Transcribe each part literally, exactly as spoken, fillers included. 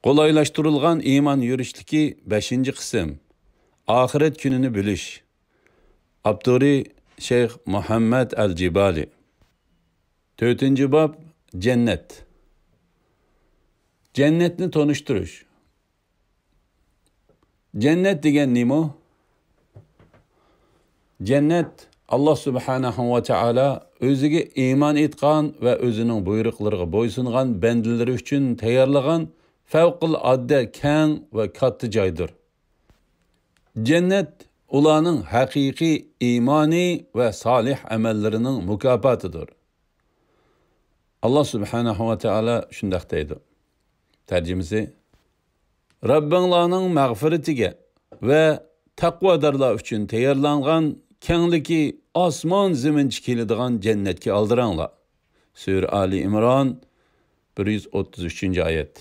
قولايلاشتۇرۇلغان ئىمان يۈرۈشلۈكى بەشىنچى قىسىم. ئاخىرەت كۈنىنى بىلىش. ئاپتورى شەيخ مۇھەممەد ئەل جىبالى. تۆتىنچى باب، جەننەت. جەننەتنى تونۇشتۇرۇش. جەننەت دېگەن نېمە؟ جەننەت ئاللا سۇبھانەھۇ ۋە تائالا ئۆزىگە ئىمان ئېيتقان ۋە ئۆزىنىڭ بۇيرۇقلىرىغا بويسۇنغان بەندىلىرى ئۈچۈن تەييارلىغان پەۋقۇلئاددە كەڭ ۋە كاتتا جايدۇر. جەننەت ئۇلارنىڭ ھەقىقىي ئىمانى ۋە سالىھ ئەمەللىرىنىڭ مۇكاپاتىدۇر. ئاللا سۇبھانەھۇ ۋە تائالا شۇنداق دەيدۇ. تەرجىمىسى، رەببىڭلارنىڭ مەغپىرىتىگە ۋە تەقۋادارلار ئۈچۈن تەييارلانغان كەڭلىكى ئاسمان زېمىنچە كېلىدىغان جەننەتكە ئالدىراڭلار. سۈرە ئالى ئىمران، بىر يۈز ئوتتۇز ئۈچىنچى ئايەت.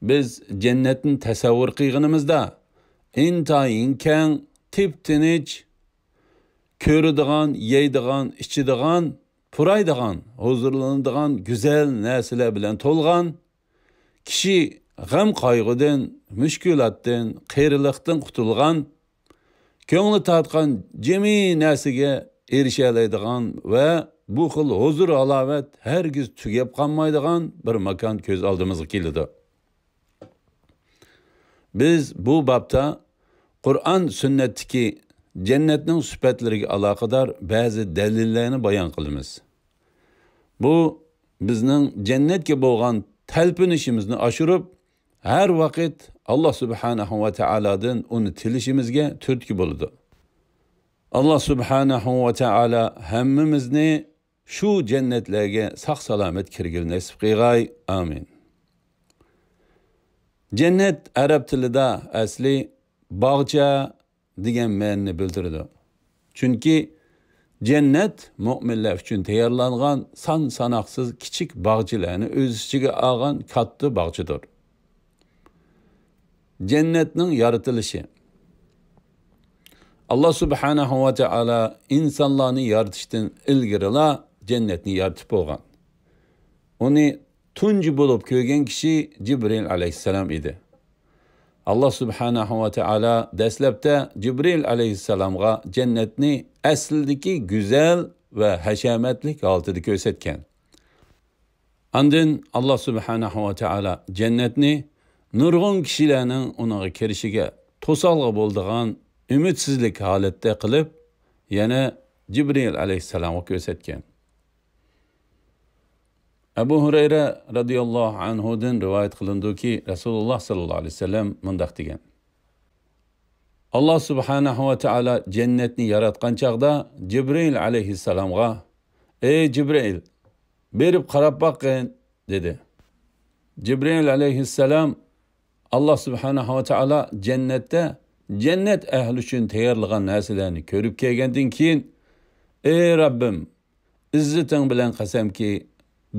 بىز جەننەتنى تەسەۋۋۇر قىلغىنىمىزدا، ئىنتايىن كەڭ، تىپتىنچ، كۆرىدىغان، يەيدىغان، ئىچىدىغان، پۇرايدىغان، ھۇزۇرلىنىدىغان گۈزەل نەرسىلەر بىلەن تولغان، كىشى غەم-قايغۇدىن، مۈشكۈلاتتىن، قېرىلىقتىن قۇتۇلغان، كۆڭلى تارتقان جىمى نەرسىگە ئېرىشەلەيدىغان ۋە بۇ خىل ھۇزۇر-ھالاۋەت ھەرگىز تۈگەپ قالمايدىغان بىر ماكان كۆز ئالدىمىزغا كېلىدۇ. بىز بۇ بابتا قۇرئان، سۈننەتتىكى جەننەتنىڭ سۈپەتلىرىگە ئالاقىدار بەزى دەلىللەرنى بايان قىلىمىز. بۇ بىزنىڭ جەننەتكە بولغان تەلپۈنۈشىمىزنى ئاشۇرۇپ، ھەر ۋاقىت ئاللا سۇبھانەھۇ ۋە تائالادىن ئۇنى تىلىشىمىزگە تۈرتكە بولىدۇ. ئاللا سۇبھانەھۇ ۋە تائالا ھەممىمىزنى شۇ جەننەتلەرگە ساق-سالامەت كىرگىلى نېسىپ قىلغاي. ئامىن. جەننەت ئەرەب تىلىدا ئەسلى باغچە دېگەن مەنىنى بىلدۈرىدۇ. چۈنكى جەننەت مۆمىنلەر ئۈچۈن تەييارلانغان سان-ساناقسىز كىچىك باغچىلارنى ئۆز ئىچىگە ئالغان كاتتا باغچىدۇر. جەننەتنىڭ يارىتىلىشى. ئاللا سۇبھانەھۇ ۋە تائالا ئىنسانلارنى يارىتىشتىن ئىلگىرىلا جەننەتنى يارىتىپ بولغان. ئۇنى تۇنجى بولۇپ كۆرگەن كىشى جىبرىل ئەلەيھىسسالام ئىدى. ئاللا سۇبھانەھۇ ۋە تائالا دەسلەپتە جىبرىل ئەلەيھىسسالامغا جەننەتنى ئەسلىدىكى گۈزەل ۋە ھەشەمەتلىك ھالىتىدە كۆرسەتكەن. ئاندىن ئاللا سۇبھانەھۇ ۋە تائالا جەننەتنى نۇرغۇن كىشىلەرنىڭ ئۇنىڭغا كىرىشىگە توسالغۇ بولىدىغان ئۈمىدسىزلىك ھالەتتە قىلىپ، يەنە جىبرىل ئەلەيھىسسالامغا كۆرسەتكەن. ئەبۇ ھۇرەيرە رەزىياللاھۇ ئەنھۇدىن رىۋايەت قىلىنىدۇكى، رەسۇلۇللا ساللاللاھۇ ئەلەيھى ۋەسەللەم مۇنداق دېگەن: ئاللا سۇبھانەھۇ ۋە تائالا جەننەتنى ياراتقان چاغدا جىبرىل ئەلەيھىسسالامغا، «ئەي جىبرىل، بېرىپ قاراپ باققىن» دېدى. جىبرىل ئەلەيھىسسالام ئاللا سۇبھانەھۇ ۋە تائالا جەننەتتە جەننەت ئەھلى ئۈچۈن تەييارلىغان نەرسىلەرنى كۆرۈپ كەلگەندىن كېيىن، «ئەي رەببىم، ئىززىتىڭ بىلەن قەسەمكى،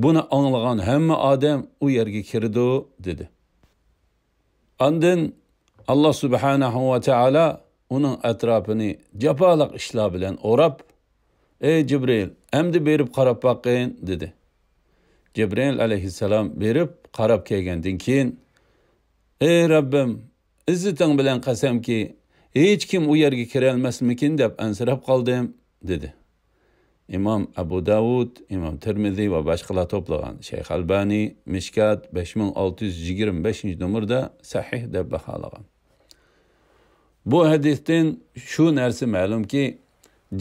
بۇنى ئاڭلىغان ھەممە ئادەم ئۇ يەرگە كىرىدۇ» دېدى. ئاندىن ئاللا سۇبھانەھۇ ۋە تائالا ئۇنىڭ ئەتراپىنى جاپالىق ئىشلار بىلەن ئوراپ، «ئەي جىبرىل، ئەمدى بېرىپ قاراپ باققىن» دېدى. جىبرىل ئەلەيھىسسالام بېرىپ قاراپ كەلگەندىن كېيىن، «ئەي رەببىم، ئىززىتىڭ بىلەن قەسەمكى، ھېچكىم ئۇ يەرگە كىرەلمەسمىكىن دەپ ئەنسىرەپ قالدىم» دېدى. ئىمام ئەبۇ داۋۇد، ئىمام تىرمىزى ۋە باشقىلار توپلىغان. شەيخ ئەلبانى مىشكات بەش مىڭ ئالتە يۈز يىگىرمە بەشىنچى نومۇردا سەھىھ دەپ باھالىغان. بۇ ھەدىستىن شۇ نەرسە مەلۇمكى،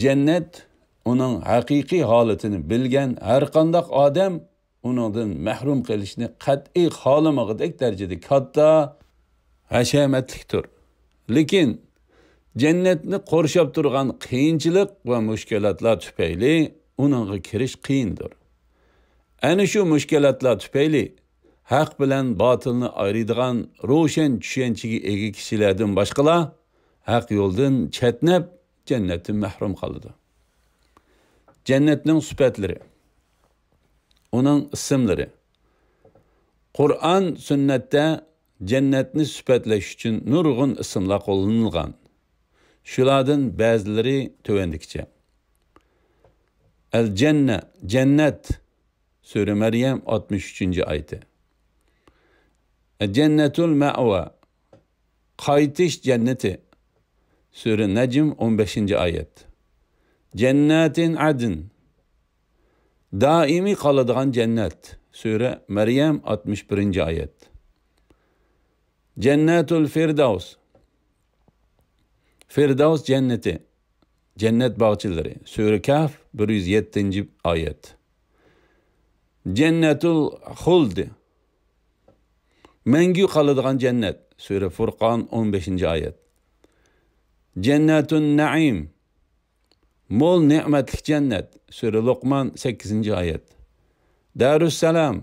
جەننەت ئۇنىڭ ھەقىقىي ھالىتىنى بىلگەن ھەرقانداق ئادەم ئۇنىڭدىن مەھرۇم قېلىشنى قەتئىي خالىمىغۇدەك دەرىجىدە كاتتا ھەشەمەتلىكتۇر. لېكىن جەننەتنى قورشاپ تۇرغان قىيىنچىلىق ۋە مۈشكۈلاتلار تۈپەيلى ئۇنىڭغا كىرىش قىيىندۇر. ئەنە شۇ مۈشكۈلاتلار تۈپەيلى ھەق بىلەن باتىلنى ئايرىيدىغان روشەن چۈشەنچىگە ئىگە كىشىلەردىن باشقىلار ھەق يولدىن چەتنەپ، جەننەتتىن مەھرۇم قالىدۇ. جەننەتنىڭ سۈپەتلىرى، ئۇنىڭ ئىسىملىرى. قۇرئان، سۈننەتتە جەننەتنى سۈپەتلەش ئۈچۈن نۇرغۇن ئىسىملار قوللىنىلغان. شۇلاردىن بەزىلىرى تۆۋەندىكىچە. ئەل جەننە، جەننەت. سۈرە مەريەم، ئاتمىش ئۈچىنچى ئايىتى. جەننەتۇل مەئۋا، قايتىش جەننىتى، سۈرە نەجم، ئون بەشىنچى ئايەت. جەنناتىن ئەدن، دائىمىي قالىدىغان جەننەت، سۈرە مەريەم، ئاتمىش بىرىنچى ئايەت. جەننەتۇل فىردەۋس، فىردەۋس جەننىتى، جەننەت باغچىلىرى، سۈرە كەھف، بىر يۈز يەتتىنچى ئايەت. جەننەتۇل خۇلد، مەڭگۈ قالىدىغان جەننەت، سۈرە فۇرقان، ئون بەشىنچى ئايەت. جەننەتۇن نەئىم، مول نېمەتلىك جەننەت، سۈرە لوقمان، سەككىزىنچى ئايەت. دارۇسسالام،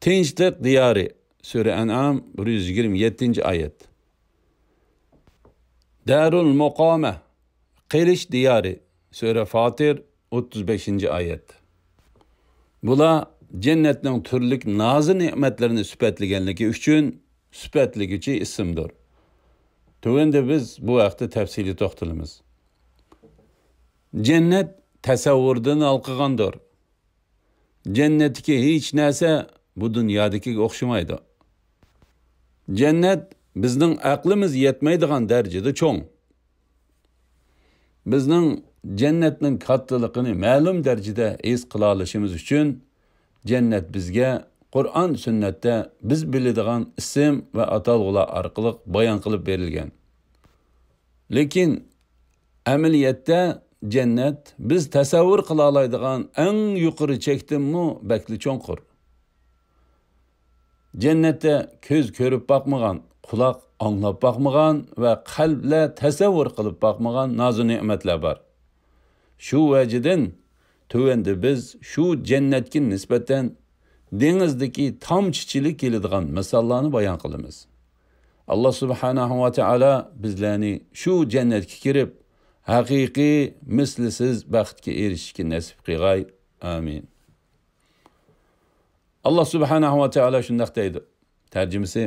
تىنچلىق دىيارى، سۈرە ئەنئام، بىر يۈز يىگىرمە يەتتىنچى ئايەت. دارۇل مۇقامە، قېلىش دىيارى، سۈرە فاتىر، ئوتتۇز بەشىنچى ئايەت. بۇلار جەننەتنىڭ تۈرلۈك نازۇ نېمەتلىرىنى سۈپەتلىگەنلىكى ئۈچۈن سۈپەتلىگۈچى ئىسىمدۇر. تۆۋەندە بىز بۇ ھەقتە تەپسىلىي توختىلىمىز. جەننەت تەسەۋۋۇردىن ھالقىغاندۇر. جەننەتتىكى ھېچ نەرسە بۇ دۇنيادىكىگە ئوخشىمايدۇ. جەننەت بىزنىڭ ئەقلىمىز يەتمەيدىغان دەرىجىدە چوڭ. بىزنىڭ جەننەتنىڭ كاتتىلىقىنى مەلۇم دەرىجىدە ھېس قىلالىشىمىز ئۈچۈن، جەننەت بىزگە قۇرئان، سۈننەتتە بىز بىلىدىغان ئىسىم ۋە ئاتالغۇلار ئارقىلىق بايان قىلىپ بېرىلگەن. لېكىن ئەمەلىيەتتە جەننەت بىز تەسەۋۋۇر قىلالايدىغان ئەڭ يۇقىرى چەكتىنمۇ بەكلا چوڭقۇر. جەننەتتە كۆز كۆرۈپ باقمىغان، قۇلاق ئاڭلاپ باقمىغان ۋە قەلبلەر تەسەۋۋۇر قىلىپ باقمىغان نازۇ نېمەتلەر بار. شۇ ۋەجىدىن تۆۋەندە بىز شۇ جەننەتكە نىسبەتەن دېڭىزدىكى تامچىچىلىك كېلىدىغان مىساللارنى بايان قىلىمىز. ئاللا سۇبھانەھۇ ۋە تائالا بىزلەرنى شۇ جەننەتكە كىرىپ، ھەقىقىي، مىسلىسىز بەختكە ئېرىشىشكە نەسىپ قىلغاي. ئامىن. ئاللا سۇبھانەھۇ ۋە تائالا شۇنداق دەيدۇ. تەرجىمىسى: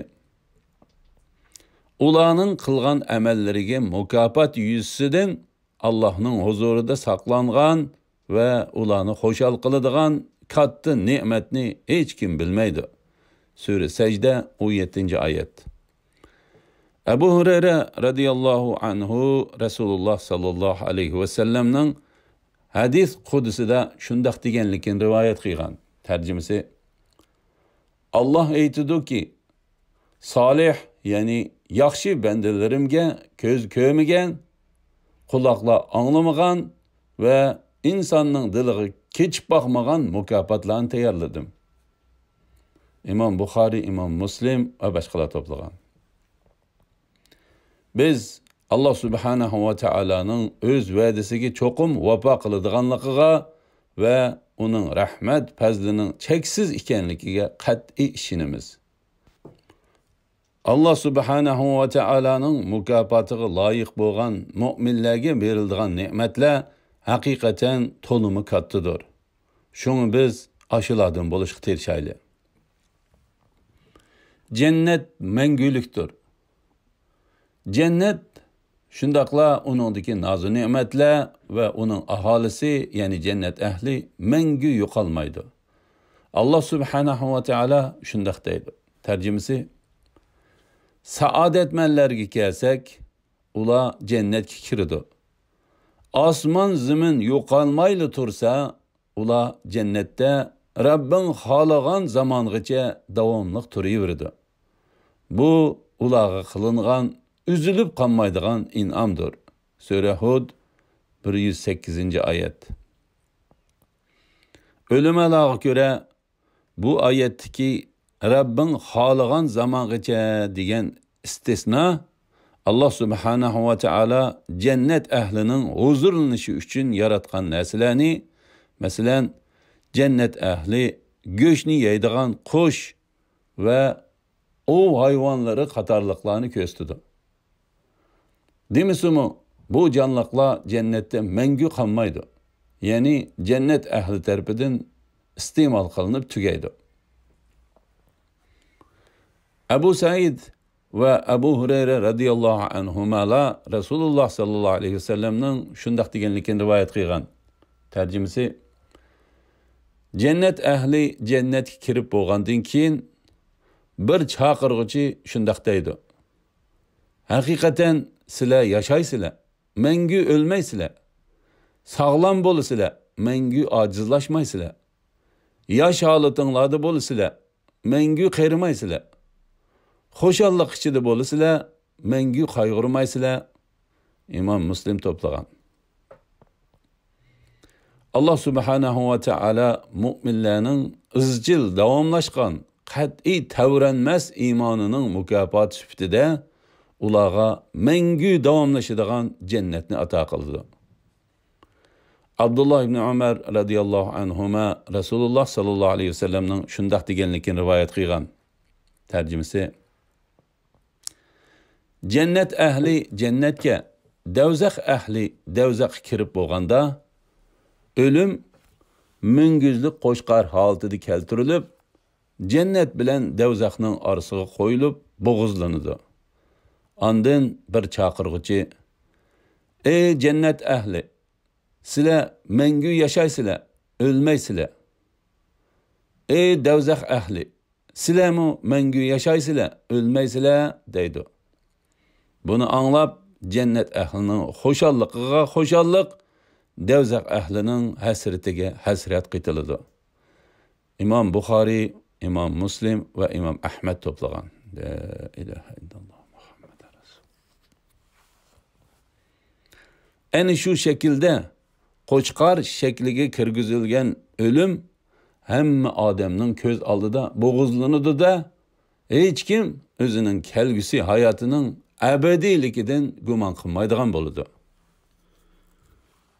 ئۇلارنىڭ قىلغان ئەمەللىرىگە مۇكاپات يۈزىسىدىن ئاللاھنىڭ ھۇزۇرىدا ساقلانغان ۋە ئۇلارنى خۇشال قىلىدىغان كاتتا نېمەتنى ھېچكىم بىلمەيدۇ. سۈرە سەجدە، ئون يەتتىنچى ئايەت. ئەبۇ ھۇرەيرە رەزىياللاھۇ ئەنھۇ رەسۇلۇللا ساللاللاھۇ ئەلەيھى ۋەسەللەمنىڭ ھەدىس قۇدسىدا شۇنداق دېگەنلىكىنى رىۋايەت قىلغان. تەرجىمىسى: ئاللاھ ئېيتىدۇكى، سالىھ، يەنى ياخشى بەندىلىرىمگە كۆز كۆرمىگەن، قۇلاقلار ئاڭلىمىغان ۋە ئىنساننىڭ دىلىغا كېچىپ باقمىغان مۇكاپاتلارنى تەييارلىدىم. ئىمام بۇخارىي، ئىمام مۇسلىم ۋە باشقىلار توپلىغان. بىز ئاللا سۇبھانەھۇ ۋە تائالانىڭ ئۆز ۋەدىسىگە چوقۇم ۋاپا قىلىدىغانلىقىغا ۋە ئۇنىڭ رەھمەت پەزلىنىڭ چەكسىز ئىكەنلىكىگە قەتئىي ئىشىنىمىز. ئاللا سۇبھانەھۇ ۋە تائالانىڭ مۇكاپاتىغا لايىق بولغان مۆمىنلەرگە بېرىلىدىغان نېمەتلەر ھەقىقەتەن تولىمۇ كاتتىدۇر. شۇڭا بىز ئاشۇلاردىن بولۇشقا تىرىشايلى. جەننەت مەڭگۈلۈكتۇر. جەننەت، شۇنداقلا ئۇنىڭدىكى نازۇ نېمەتلەر ۋە ئۇنىڭ ئاھالىسى، يەنى جەننەت ئەھلى مەڭگۈ يوقالمايدۇ. ئاللا سۇبھانەھۇ ۋە تائالا شۇنداق دەيدۇ. تەرجىمىسى: سائادەتمەنلەرگە كەلسەك، ئۇلار جەننەتكە كىرىدۇ. ئاسمان زېمىن يوقالمايلا تۇرسا، ئۇلار جەننەتتە رەببىڭ خالىغان زامانغىچە داۋاملىق تۇرۇۋېرىدۇ. بۇ ئۇلارغا قىلىنغان ئۈزۈلۈپ قالمايدىغان ئىنئامدۇر. سۈرە ھۇد، بىر يۈز سەككىزىنچى ئايەت. ئۆلىمالارغا كۆرە، بۇ ئايەتتىكى رەببىڭ خالىغان زامانغىچە دېگەن ئىستىسنا، ئاللا سۇبھانەھۇ ۋە تائالا جەننەت ئەھلىنىڭ ھۇزۇرلىنىشى ئۈچۈن ياراتقان نەرسىلەرنى، مەسىلەن، جەننەت ئەھلى گۆشنى يەيدىغان قۇش ۋە ئوۋ ھايۋانلىرى قاتارلىقلارنى كۆرسىتىدۇ. دېمىسىمۇ، بۇ جانلىقلار جەننەتتە مەڭگۈ قالمايدۇ. يەنى جەننەت ئەھلى تەرىپىدىن ئىستېمال قىلىنىپ تۈگەيدۇ. ئەبۇ سەئىد ۋە ئەبۇ ھۇرەيرە رەزىياللاھۇ ئەنھۇمالار رەسۇلۇللا ساللاللاھۇ ئەلەيھى ۋەسەللەمنىڭ شۇنداق دېگەنلىكىنى رىۋايەت قىلغان. تەرجىمىسى: جەننەت ئەھلى جەننەتكە كىرىپ بولغاندىن كېيىن، بىر چاقىرغۇچى شۇنداق دەيدۇ: «ھەقىقەتەن سىلەر ياشايسىلەر، مەڭگۈ ئۆلمەيسىلەر. ساغلام بولىسىلەر، مەڭگۈ ئاجىزلاشمايسىلەر. ياش ھالىتىڭلاردا بولىسىلەر، مەڭگۈ قېرىمايسىلەر. خۇشاللىق ئىچىدە بولىسىلەر، مەڭگۈ قايغۇرمايسىلەر.» ئىمام مۇسلىم توپلىغان. ئاللا سۇبھانەھۇ ۋە تائالا مۇئمىنلەرنىڭ ئىزچىل داۋاملاشقان، قەتئىي تەۋرەنمەس ئىمانىنىڭ مۇكاپاتى سۈپىتىدە ئۇلارغا مەڭگۈ داۋاملىشىدىغان جەننەتنى ئاتا قىلىدۇ. ئابدۇللا ئىبنى ئۆمەر رەزىياللاھۇ ئەنھۇما رەسۇلۇللا ساللاللاھۇ ئەلەيھى ۋەسەللەمنىڭ شۇنداق دېگەنلىكىنى رىۋايەت قىلغان. تەرجىمىسى: جەننەت ئەھلى جەننەتكە، دەۋزەخ ئەھلى دەۋزەخكە كىرىپ بولغاندا، ئۆلۈم مۈڭگۈزلۈك قوچقار ھالىتىدە كەلتۈرۈلۈپ، جەننەت بىلەن دەۋزەخنىڭ ئارىسىغا قويۇلۇپ بوغۇزلىنىدۇ. ئاندىن بىر چاقىرغۇچى: «ئەي جەننەت ئەھلى، سىلەر مەڭگۈ ياشايسىلەر، ئۆلمەيسىلەر. ئەي دەۋزەخ ئەھلى، سىلەرمۇ مەڭگۈ ياشايسىلەر، ئۆلمەيسىلەر» دەيدۇ. بۇنى ئاڭلاپ، جەننەت ئەھلىنىڭ خۇشاللىقىغا خۇشاللىق، دەۋزەخ ئەھلىنىڭ ھەسرىتىگە ھەسرەت قېتىلىدۇ. ئىمام بۇخارىي، ئىمام مۇسلىم ۋە ئىمام ئەھمەد توپلىغان. لا ئىلاھە ئىللاللا مۇھەممەد رەسۇل. ئەنە شۇ شەكىلدە قوچقار شەكلىگە كىرگۈزۈلگەن ئۆلۈم ھەممە ئادەمنىڭ كۆز ئالدىدا بوغۇزلىنىدۇ-دە، ھېچكىم ئۆزىنىڭ كەلگۈسى ھاياتىنىڭ ئەبەدىيلىكىدىن گۇمان قىلمايدىغان بولىدۇ.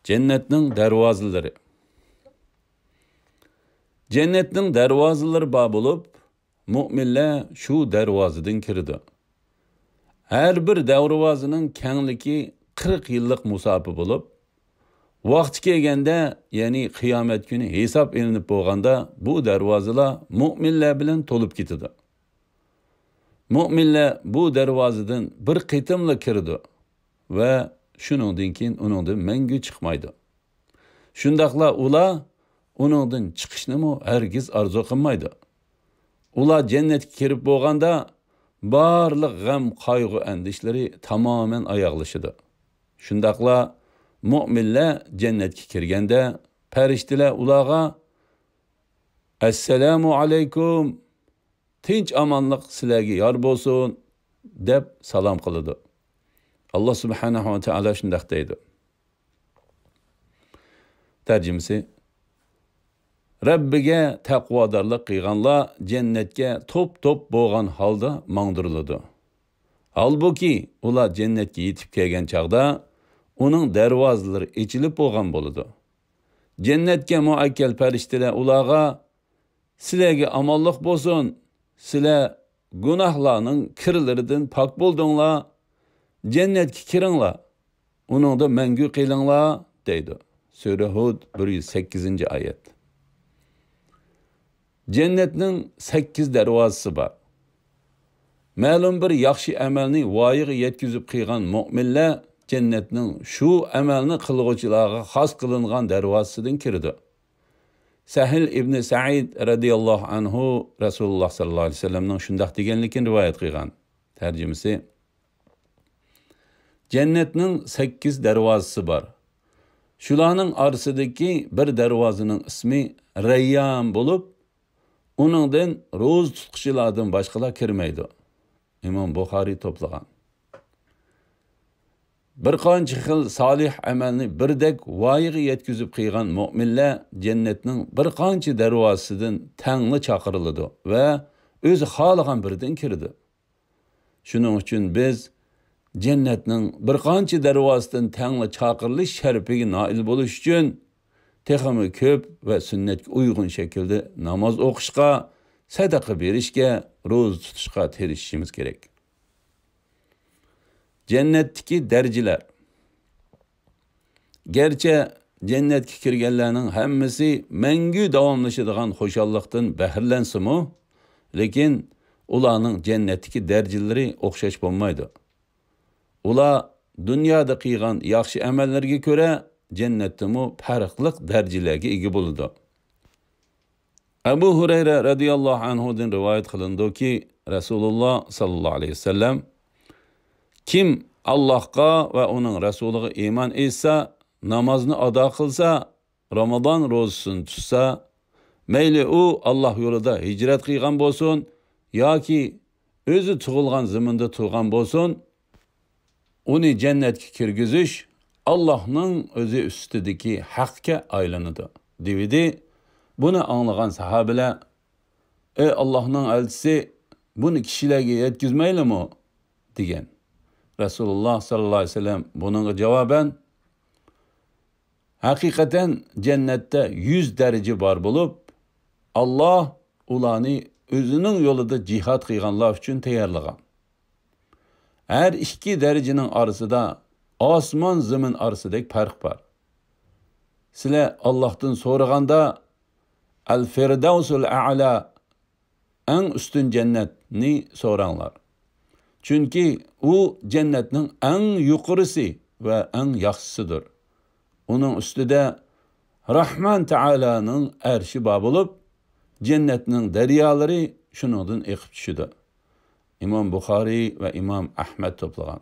جەننەتنىڭ دەرۋازىلىرى. جەننەتنىڭ دەرۋازىلىرى بار بولۇپ، مۇئمىنلار شۇ دەرۋازىدىن كىرىدۇ. ھەر بىر دەرۋازىنىڭ كەڭلىكى قىرىق يىللىق مۇساپە بولۇپ، ۋاقتى كەلگەندە، يەنى قىيامەت كۈنى ھېساب ئېلىنىپ بولغاندا، بۇ دەرۋازىلار مۇئمىنلار بىلەن تولۇپ كېتىدۇ. مۇئمىنلار بۇ دەرۋازىدىن بىر قېتىملا كىرىدۇ ۋە شۇنىڭدىن كېيىن ئۇنىڭدىن مەڭگۈ چىقمايدۇ. شۇنداقلا ئۇلار ئۇنىڭدىن چىقىشنىمۇ ھەرگىز ئارزۇ قىلمايدۇ. ئۇلار جەننەتكە كىرىپ بولغاندا، بارلىق غەم، قايغۇ، ئەندىشىلىرى تامامەن ئاياغلىشىدۇ. شۇنداقلا مۇئمىنلار جەننەتكە كىرگەندە، پەرىشتىلەر ئۇلارغا: «ئەسسالامۇ ئەلەيكۇم، تىنچ-ئامانلىق سىلەرگە يار بولسۇن» دەپ سالام قىلىدۇ. ئاللا سۇبھانەھۇ ۋە تائالا شۇنداق دەيدۇ. تەرجىمىسى: رەببىگە تەقۋادارلىق قىلغانلار جەننەتكە توپ-توپ بولغان ھالدا ماڭدۇرۇلىدۇ. ھالبۇكى، ئۇلار جەننەتكە يېتىپ كەلگەن چاغدا ئۇنىڭ دەرۋازىلىرى ئېچىلىپ بولغان بولىدۇ. جەننەتكە مۇئەككەل پەرىشتىلەر ئۇلارغا: «سىلەرگە ئامانلىق بولسۇن، سىلەر گۇناھلارنىڭ كىرلىرىدىن پاك بولدۇڭلار، جەننەتكە كىرىڭلار، ئۇنىڭدا مەڭگۈ قېلىڭلار» دەيدۇ. سۈرە ھۇد، بىر يۈز سەككىزىنچى ئايەت. جەننەتنىڭ سەككىز دەرۋازىسى بار. مەلۇم بىر ياخشى ئەمەلنى ۋايىغا يەتكۈزۈپ قىلغان مۇئمىنلار جەننەتنىڭ شۇ ئەمەلنى قىلغۇچىلارغا خاس قىلىنغان دەرۋازىسىدىن كىرىدۇ. سەھىل ئىبنى سەئىد رەزىياللاھۇ ئەنھۇ رەسۇلۇللا ساللاللاھۇ ئەلەيھى ۋەسەللەمنىڭ شۇنداق دېگەنلىكىنى رىۋايەت قىلغان. تەرجىمىسى: جەننەتنىڭ سەككىز دەرۋازىسى بار. شۇلارنىڭ ئارىسىدىكى بىر دەرۋازىنىڭ ئىسمى رەييان بولۇپ، ئۇنىڭدىن روزا تۇتقۇچىلاردىن باشقىلار كىرمەيدۇ. ئىمام بۇخارىي توپلىغان. بىر قانچە خىل سالىھ ئەمەلنى بىردەك ۋايىغا يەتكۈزۈپ قىلغان مۇئمىنلار جەننەتنىڭ بىر قانچە دەرۋازىسىدىن تەڭلا چاقىرىلىدۇ ۋە ئۆزى خالىغان بىرىدىن كىرىدۇ. شۇنىڭ ئۈچۈن بىز جەننەتنىڭ بىر قانچە دەرۋازىسىدىن تەڭلا چاقىرىلىش شەرىپىگە نائىل بولۇش ئۈچۈن، تېخىمۇ كۆپ ۋە سۈننەتكە ئۇيغۇن شەكىلدە ناماز ئوقۇشقا، سەدىقە بېرىشكە، روزا تۇتۇشقا تىرىشىشىمىز كېرەك. جەننەتتىكى دەرىجىلەر. گەرچە جەننەتكە كىرگەنلەرنىڭ ھەممىسى مەڭگۈ داۋاملىشىدىغان خۇشاللىقتىن بەھرىلەنسىمۇ، لېكىن ئۇلارنىڭ جەننەتتىكى دەرىجىلىرى ئوخشاش بولمايدۇ. ئۇلار دۇنيادا قىلغان ياخشى ئەمەللىرىگە كۆرە جەننەتتىمۇ پەرقلىق دەرىجىلەرگە ئىگە بولىدۇ. ئەبۇ ھۇرەيرە رەزىياللاھۇ ئەنھۇدىن رىۋايەت قىلىنىدۇكى، رەسۇلۇللا ساللاللاھۇ ئەلەيھى ۋەسەللەم، كىم ئاللاھقا ۋە ئۇنىڭ رەسۇلىغا ئىمان ئېيتسا، نامازنى ئادا قىلسا، رامازان روزىسىنى تۇتسا، مەيلى ئۇ ئاللاھ يولىدا ھىجرەت قىلغان بولسۇن ياكى ئۆزى تۇغۇلغان زېمىندا تۇرغان بولسۇن، ئۇنى جەننەتكە كىرگۈزۈش ئاللاھنىڭ ئۆزى ئۈستىدىكى ھەققە ئايلىنىدۇ، دېۋىدى. بۇنى ئاڭلىغان ساھابىلەر، ئەي ئاللاھنىڭ ئەلچىسى، بۇنى كىشىلەرگە يەتكۈزمەيلىمۇ؟ دېگەن. رەسۇلۇللا ساللاللاھۇ ئەلەيھى ۋەسەللەم بۇنىڭغا جاۋابەن، ھەقىقەتەن جەننەتتە يۈز دەرىجە بار بولۇپ، ئاللاھ ئۇلارنى ئۆزىنىڭ يولىدا جىھاد قىلغانلار ئۈچۈن تەييارلىغان. ھەر ئىككى دەرىجىنىڭ ئارىسىدا ئاسمان زېمىن ئارىسىدەك پەرق بار. سىلەر ئاللاھتىن سورىغاندا، ئەل فىردەۋسۇل ئەئلا، ئەڭ ئۈستۈن جەننەتنى سوراڭلار. چۈنكى ئۇ جەننەتنىڭ ئەڭ يۇقىرىسى ۋە ئەڭ ياخشىسىدۇر. ئۇنىڭ ئۈستىدە راھمان تائالانىڭ ئەرشى بار بولۇپ، جەننەتنىڭ دەريالىرى شۇنىڭدىن ئېقىپ چۈشىدۇ. ئىمام بۇخارىي ۋە ئىمام ئەھمەد توپلىغان.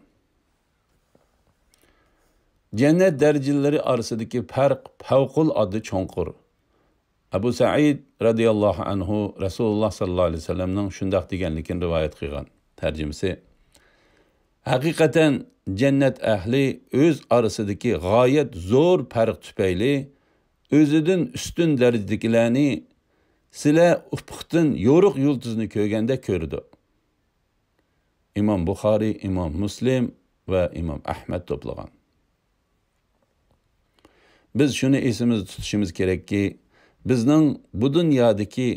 جەننەت دەرىجىلىرى ئارىسىدىكى پەرق پەۋقۇلئاددە چوڭقۇر. ئەبۇ سەئىد رەزىياللاھۇ ئەنھۇ رەسۇلۇللا ساللاللاھۇ ئەلەيھى ۋەسەللەمنىڭ شۇنداق دېگەنلىكىنى رىۋايەت قىلغان. تەرجىمىسى، ھەقىقەتەن جەننەت ئەھلى ئۆز ئارىسىدىكى غايەت زور پەرق تۈپەيلى ئۆزىدىن ئۈستۈن دەرىجىدىكىلەرنى سىلە ئۇپۇقتىن يورۇق يۇلتۇزنى كۆرگەندەك كۆرىدۇ. ئىمام بۇخارىي، ئىمام مۇسلىم ۋە ئىمام ئەھمەد توپلىغان. بىز شۇنى ئېسىمىزدە تۇتۇشىمىز كېرەككى، بىزنىڭ بۇ دۇنيادىكى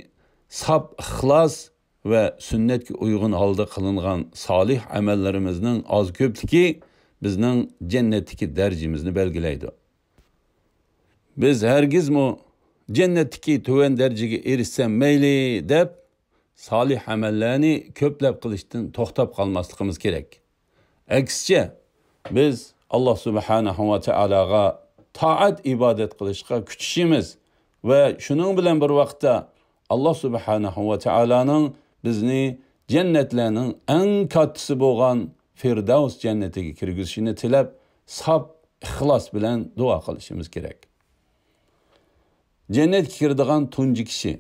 ساپ ئىخلاس ۋە سۈننەتكە ئۇيغۇن ھالدا قىلىنغان سالىھ ئەمەللىرىمىزنىڭ ئاز-كۆپلۈكى بىزنىڭ جەننەتتىكى دەرىجىمىزنى بەلگىلەيدۇ. بىز ھەرگىزمۇ جەننەتتىكى تۆۋەن دەرىجىگە ئېرىشسەم مەيلى دەپ، سالىھ ئەمەللەرنى كۆپلەپ قىلىشتىن توختاپ قالماسلىقىمىز كېرەك. ئەكسىچە، بىز ئاللا سۇبھانەھۇ ۋە تائالاغا تائەت ئىبادەت قىلىشقا كۈچىشىمىز ۋە شۇنىڭ بىلەن بىر ۋاقىتتا ئاللا سۇبھانەھۇ ۋە تائالانىڭ بىزنى جەننەتلەرنىڭ ئەڭ كاتتىسى بولغان فىردەۋس جەننىتىگە كىرگۈزۈشىنى تىلەپ، ساپ ئىخلاس بىلەن دۇئا قىلىشىمىز كېرەك. جەننەتكە كىرىدىغان تۇنجى كىشى.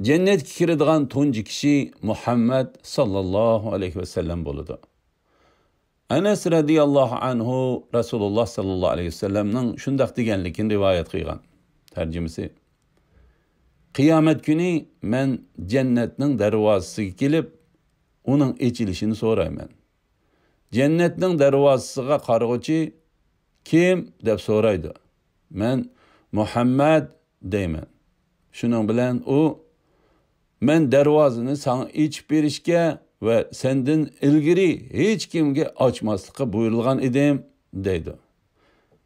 جەننەتكە كىرىدىغان تۇنجى كىشى مۇھەممەد ساللاللاھۇ ئەلەيھى ۋەسەللەم بولىدۇ. ئەنەس رەزىياللاھۇ ئەنھۇ رەسۇلۇللا ساللاللاھۇ ئەلەيھى ۋەسەللەمنىڭ شۇنداق دېگەنلىكىنى رىۋايەت قىلغان. تەرجىمىسى، قىيامەت كۈنى مەن جەننەتنىڭ دەرۋازىسىغا كېلىپ، ئۇنىڭ ئېچىلىشىنى سورايمەن. جەننەتنىڭ دەرۋازىسىغا قارىغۇچى، كىم؟ دەپ سورايدۇ. مەن، مۇھەممەد، دەيمەن. شۇنىڭ بىلەن ئۇ، مەن دەرۋازىنى ساڭا ئېچىپ بېرىشكە ۋە سەندىن ئىلگىرى ھېچكىمگە ئاچماسلىققا بۇيرۇلغان ئىدىم، دەيدۇ.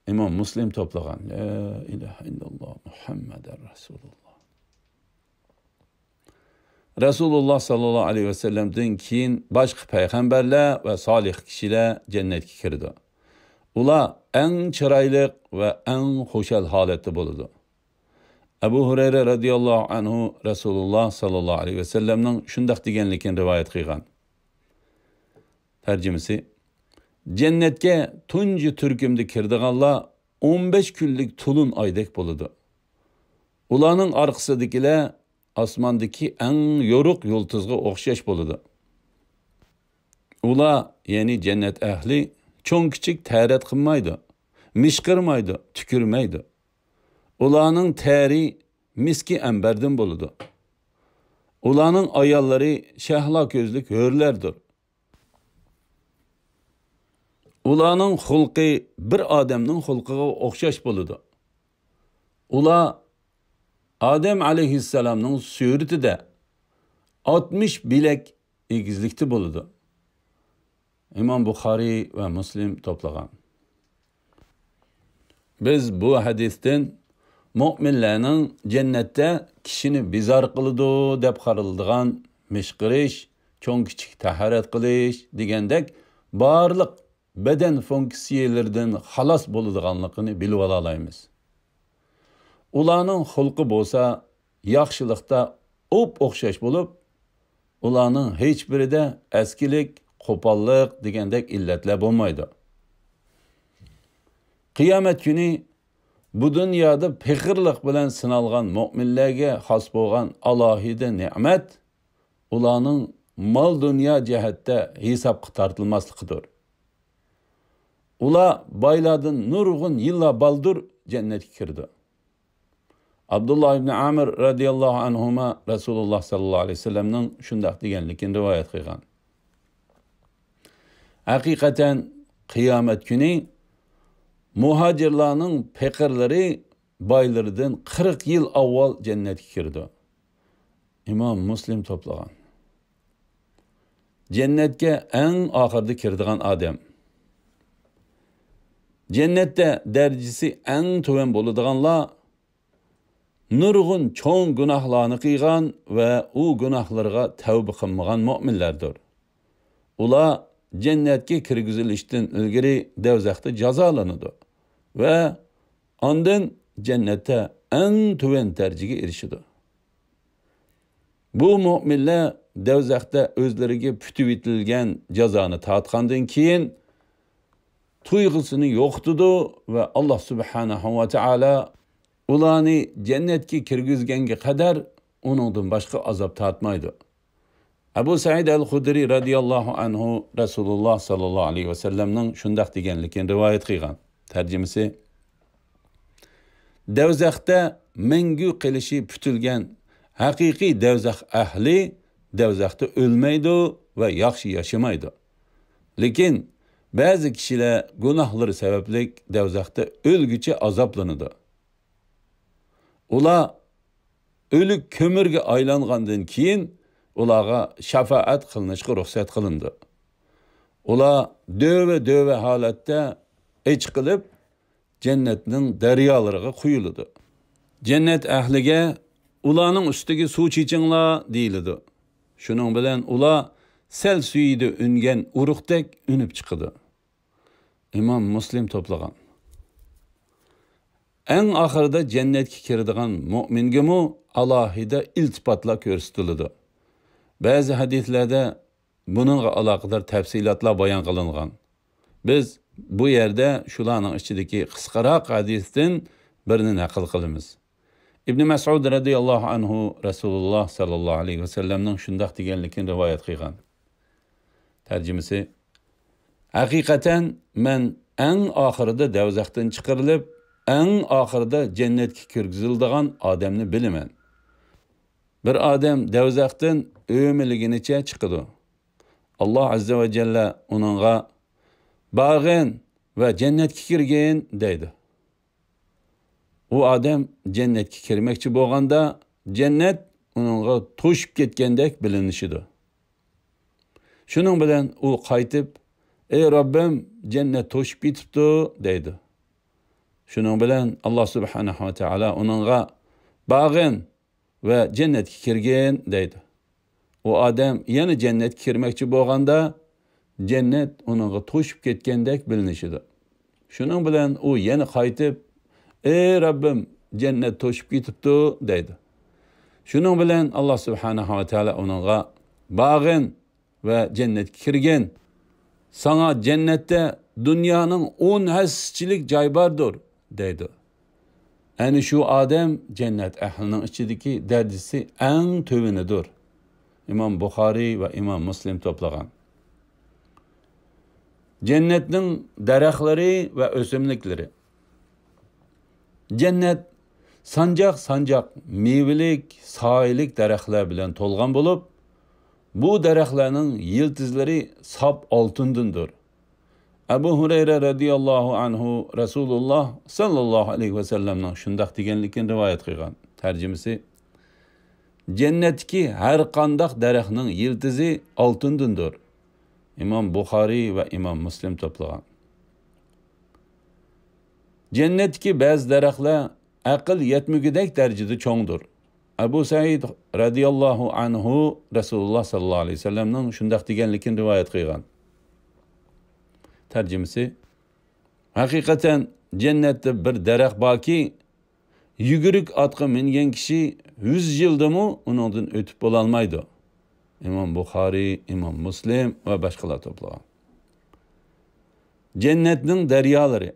ئىمام مۇسلىم توپلىغان. لا ئىلاھە ئىللاللا مۇھەممەدەر رەسۇلۇللا. رەسۇلۇللا ساللاللاھۇ ئەلەيھى ۋەسەللەمدىن كېيىن باشقا پەيغەمبەرلەر ۋە سالىھ كىشىلەر جەننەتكە كىرىدۇ. ئۇلار ئەڭ چىرايلىق ۋە ئەڭ خۇشال ھالەتتە بولىدۇ. ئەبۇ ھۇرەيرە رەزىياللاھۇ ئەنھۇ رەسۇلۇللا ساللاللاھۇ ئەلەيھى ۋەسەللەمنىڭ شۇنداق دېگەنلىكىنى رىۋايەت قىلغان. تەرجىمىسى، جەننەتكە تۇنجى تۈركۈمدە كىرىدىغانلار ئون بەش كۈنلۈك تولۇن ئايدەك بولىدۇ. ئۇلارنىڭ ئارقىسىدىكىلەر ئاسماندىكى ئەڭ يورۇق يۇلتۇزغا ئوخشاش بولىدۇ. ئۇلار، يەنى جەننەت ئەھلى، چوڭ-كىچىك تەرەت قىلمايدۇ، مىشقىرمايدۇ، تۈكۈرمەيدۇ. ئۇلارنىڭ تەرى مىسكى ئەمبەردىن بولىدۇ. ئۇلارنىڭ ئاياللىرى شەھلا كۆزلۈك ھۆرلەردۇر. ئۇلارنىڭ خۇلقى بىر ئادەمنىڭ خۇلقىغا ئوخشاش بولىدۇ. ئۇلار ئادەم ئەلەيھىسسالامنىڭ سۈرىتىدە ئاتمىش بىلەك ئېگىزلىكتە بولىدۇ. ئىمام بۇخارىي ۋە مۇسلىم توپلىغان. بىز بۇ ھەدىستىن مۆمىنلەرنىڭ جەننەتتە كىشىنى بىزار قىلىدۇ دەپ قارىلىدىغان مىشقىرىش، چوڭ-كىچىك تاھارەت قىلىش دېگەندەك بارلىق بەدەن فۇنكسىيەلىرىدىن خالاس بولىدىغانلىقىنى بىلىۋالالايمىز. ئۇلارنىڭ خۇلقى بولسا ياخشىلىقتا ئوپئوخشاش بولۇپ، ئۇلارنىڭ ھېچبىرىدە ئەسكىلىك، قوپاللىق دېگەندەك ئىللەتلەر بولمايدۇ. قىيامەت كۈنى بۇ دۇنيادا پېقىرلىق بىلەن سىنالغان مۆمىنلەرگە خاس بولغان ئالاھىدە نېمەت ئۇلارنىڭ مال-دۇنيا جەھەتتە ھېسابقا تارتىلماسلىقىدۇر. ئۇلار بايلاردىن نۇرغۇن يىللار بالدۇر جەننەتكە كىرىدۇ. ئابدۇللا ئىبنى ئامىر رەزىياللاھۇ ئەنھۇما رەسۇلۇللا ساللاللاھۇ ئەلەيھى ۋەسەللەمنىڭ شۇنداق دېگەنلىكىنى رىۋايەت قىلغان. ھەقىقەتەن قىيامەت كۈنى مۇھاجىرلارنىڭ پېقىرلىرى بايلىرىدىن قىرىق يىل ئاۋۋال جەننەتكە كىرىدۇ. ئىمام مۇسلىم توپلىغان. جەننەتكە ئەڭ ئاخىرىدا كىرىدىغان ئادەم. جەننەتتە دەرىجىسى ئەڭ تۆۋەن بولىدىغانلار نۇرغۇن چوڭ گۇناھلارنى قىلغان ۋە ئۇ گۇناھلىرىغا تەۋبە قىلمىغان مۆمىنلەردۇر. ئۇلار جەننەتكە كىرگۈزۈلۈشتىن ئىلگىرى دەۋزەختە جازالىنىدۇ ۋە ئاندىن جەننەتتە ئەڭ تۆۋەن دەرىجىگە ئېرىشىدۇ. بۇ مۆمىنلەر دەۋزەختە ئۆزلىرىگە پۈتۈۋېتىلگەن جازانى تارتقاندىن كېيىن، تۇيغۇسىنى يوقىتىدۇ ۋە ئاللا سۇبھانەھۇ ۋە تائالا ئۇلارنى جەننەتكە كىرگۈزگەنگە قەدەر ئۇنىڭدىن باشقا ئازاب تارتمايدۇ. ئەبۇ سەئىد ئەل خۇدرى رەزىياللاھۇ ئەنھۇ رەسۇلۇللا ساللاللاھۇ ئەلەيھى ۋەسەللەمنىڭ شۇنداق دېگەنلىكىنى رىۋايەت قىلغان. تەرجىمىسى: دەۋزەختە مەڭگۈ قېلىشى پۈتۈلگەن ھەقىقىي دەۋزەخ ئەھلى دەۋزەختە ئۆلمەيدۇ ۋە ياخشى ياشىمايدۇ. لېكىن بەزى كىشىلەر گۇناھلىرى سەۋەبلىك دەۋزەختە ئۆلگۈچە ئازابلىنىدۇ. ئۇلار ئۆلۈك كۆمۈرگە ئايلانغاندىن كېيىن ئۇلارغا شاپائەت قىلىنىشقا رۇخسەت قىلىنىدۇ. ئۇلار دۆۋە-دۆۋە ھالەتتە ئېچىقىلىپ، جەننەتنىڭ دەريالىرىغا قۇيۇلىدۇ. جەننەت ئەھلىگە: «ئۇلارنىڭ ئۈستىگە سۇ چېچىڭلار» دېيىلىدۇ. شۇنىڭ بىلەن ئۇلار سەل سۈيىدە ئۈنگەن ئۇرۇقتەك ئۈنۈپ چىقىدۇ. ئىمام مۇسلىم توپلىغان. ئەڭ ئاخىرىدا جەننەتكە كىرىدىغان مۆمىنگىمۇ ئالاھىدە ئىلتىپاتلار كۆرسىتىلىدۇ. بەزى ھەدىسلەردە بۇنىڭغا ئالاقىدار تەپسىلاتلار بايان قىلىنغان. بىز بۇ يەردە شۇلارنىڭ ئىچىدىكى قىسقىراق ھەدىستىن بىرنى نەقىل قىلىمىز. ئىبنى مەسئۇد رەزىياللاھۇ ئەنھۇ رەسۇلۇللا ساللاللاھۇ ئەلەيھى ۋەسەللەمنىڭ شۇنداق دېگەنلىكىنى رىۋايەت قىلغان. تەرجىمىسى: ھەقىقەتەن مەن ئەڭ ئاخىرىدا دەۋزەختىن چىقىرىلىپ، ئەڭ ئاخىرىدا جەننەتكە كىرگۈزۈلىدىغان ئادەمنى بىلىمەن. بىر ئادەم دەۋزەختىن ئۆمىلىگىنىچە چىقىدۇ. ئاللا ئەززە ۋە جەللە ئۇنىڭغا: «بارغىن ۋە جەننەتكە كىرگىن» دەيدۇ. ئۇ ئادەم جەننەتكە كىرمەكچى بولغاندا، جەننەت ئۇنىڭغا توشۇپ كەتكەندەك بىلىنىشىدۇ. شۇنىڭ بىلەن ئۇ قايتىپ: «ئەي رەببىم، جەننەت توشۇپ كېتىپتۇ» دەيدۇ. شۇنىڭ بىلەن ئاللا سۇبھانەھۇ ۋە تائالا ئۇنىڭغا: «بارغىن ۋە جەننەتكە كىرگىن» دەيدۇ. ئۇ ئادەم يەنە جەننەتكە كىرمەكچى بولغاندا، جەننەت ئۇنىڭغا توشۇپ كەتكەندەك بىلىنىشىدۇ. شۇنىڭ بىلەن ئۇ يەنە قايتىپ: «ئەي رەببىم، جەننەت توشۇپ كېتىپتۇ» دەيدۇ. شۇنىڭ بىلەن ئاللا سۇبھانەھۇ ۋە تائالا ئۇنىڭغا: «بارغىن ۋە جەننەتكە كىرگىن. ساڭا جەننەتتە دۇنيانىڭ ئون ھەسسىچىلىك جاي باردۇر» دەيدۇ. ئەنە شۇ ئادەم جەننەت ئەھلىنىڭ ئىچىدىكى دەرىجىسى ئەڭ تۆۋىنىدۇر. ئىمام بۇخارىي ۋە ئىمام مۇسلىم توپلىغان. جەننەتنىڭ دەرەخلىرى ۋە ئۆسۈملۈكلىرى. جەننەت سانجاق-سانجاق مېۋىلىك، سايىلىك دەرەخلەر بىلەن تولغان بولۇپ، بۇ دەرەخلەرنىڭ يىلتىزلىرى ساپ ئالتۇندىندۇر. ئەبۇ ھۇرەيرە رەزىياللاھۇ ئەنھۇ رەسۇلۇللا ساللاللاھۇ ئەلەيھى ۋەسەللەمنىڭ شۇنداق دېگەنلىكىنى رىۋايەت قىلغان. تەرجىمىسى: جەننەتتىكى ھەر قانداق دەرەخنىڭ يىلتىزى ئالتۇندىندۇر. ئىمام بۇخارىي ۋە ئىمام مۇسلىم توپلىغان. جەننەتتىكى بەزى دەرەخلەر ئەقىل يەتمىگۈدەك دەرىجىدە چوڭدۇر. ئەبۇ سەئىد رەزىياللاھۇ ئەنھۇ رەسۇلۇللا ساللاللاھۇ ئەلەيھى ۋەسەللەمنىڭ شۇنداق دېگەنلىكىنى رىۋايەت قىلغان. تەرجىمىسى: ھەقىقەتەن جەننەتتە بىر دەرەخ باركى، يۈگۈرۈك ئاتقا مىنگەن كىشى يۈز يىلدىمۇ ئۇنىڭدىن ئۆتۈپ بولالمايدۇ. ئىمام بۇخارىي، ئىمام مۇسلىم ۋە باشقىلار توپلىغان. جەننەتنىڭ دەريالىرى.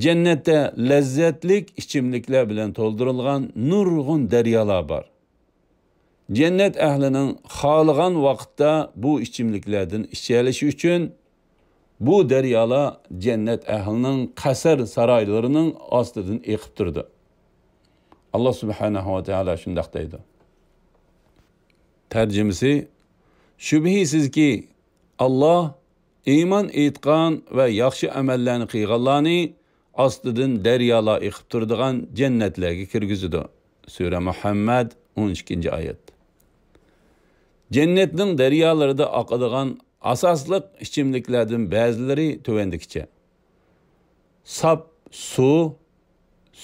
جەننەتتە لەززەتلىك ئىچىملىكلەر بىلەن تولدۇرۇلغان نۇرغۇن دەريالار بار. جەننەت ئەھلىنىڭ خالىغان ۋاقىتتا بۇ ئىچىملىكلەردىن ئىچەلىشى ئۈچۈن، بۇ دەريالار جەننەت ئەھلىنىڭ قەسىر سارايلىرىنىڭ ئاستىدىن ئېقىپ تۇرىدۇ. ئاللا سۇبھانەھۇ ۋە تائالا شۇنداق دەيدۇ. تەرجىمىسى: شۈبھىسىزكى، ئاللا ئىمان ئېيتقان ۋە ياخشى ئەمەللەرنى قىلغانلارنى ئاستىدىن دەريالار ئېقىپ تۇرىدىغان جەننەتلەرگە كىرگۈزىدۇ. سۈرە مۇھەممەد، ئون ئىككىنچى ئايەت. جەننەتنىڭ دەريالىرىدا ئاقىدىغان ئاساسلىق ئىچىملىكلەردىن بەزىلىرى تۆۋەندىكىچە: ساپ سۇ،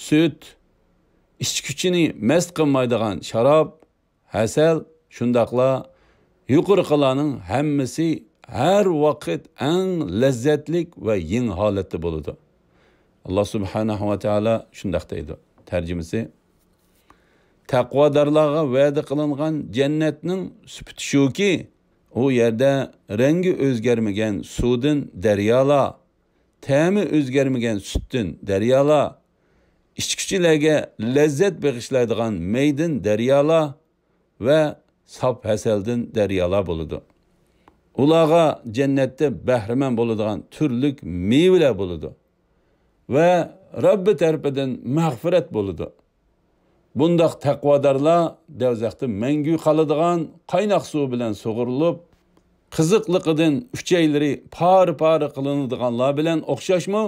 سۈت، ئىچكۈچىنى مەست قىلمايدىغان شاراب، ھەسەل، شۇنداقلا يۇقىرىقىلارنىڭ ھەممىسى ھەر ۋاقىت ئەڭ لەززەتلىك ۋە يېڭى ھالەتتە بولىدۇ. ئاللا سۇبھانەھۇ ۋە تائالا شۇنداق دەيدۇ. تەرجىمىسى: تەقۋادارلارغا ۋەدە قىلىنغان جەننەتنىڭ سۈپىتى شۇكى، ئۇ يەردە رەڭگى ئۆزگەرمىگەن سۇدىن دەريالار، تەمى ئۆزگەرمىگەن سۈتتىن دەريالار، ئىچكۈچىلەرگە لەززەت بېغىشلايدىغان مەيدىن دەريالار ۋە ساپ ھەسەلدىن دەريالار بولىدۇ. ئۇلارغا جەننەتتە بەھرىمەن بولىدىغان تۈرلۈك مېۋىلەر بولىدۇ ۋە رەببى تەرىپىدىن مەغپىرەت بولىدۇ. بۇنداق تەقۋادارلار دەۋزەختە مەڭگۈ قالىدىغان قايناق سۇ بىلەن سۇغۇرۇلۇپ، قىزىقلىقىدىن ئۈچەيلىرى پارە-پارە قىلىنىدىغانلار بىلەن ئوخشاشمۇ؟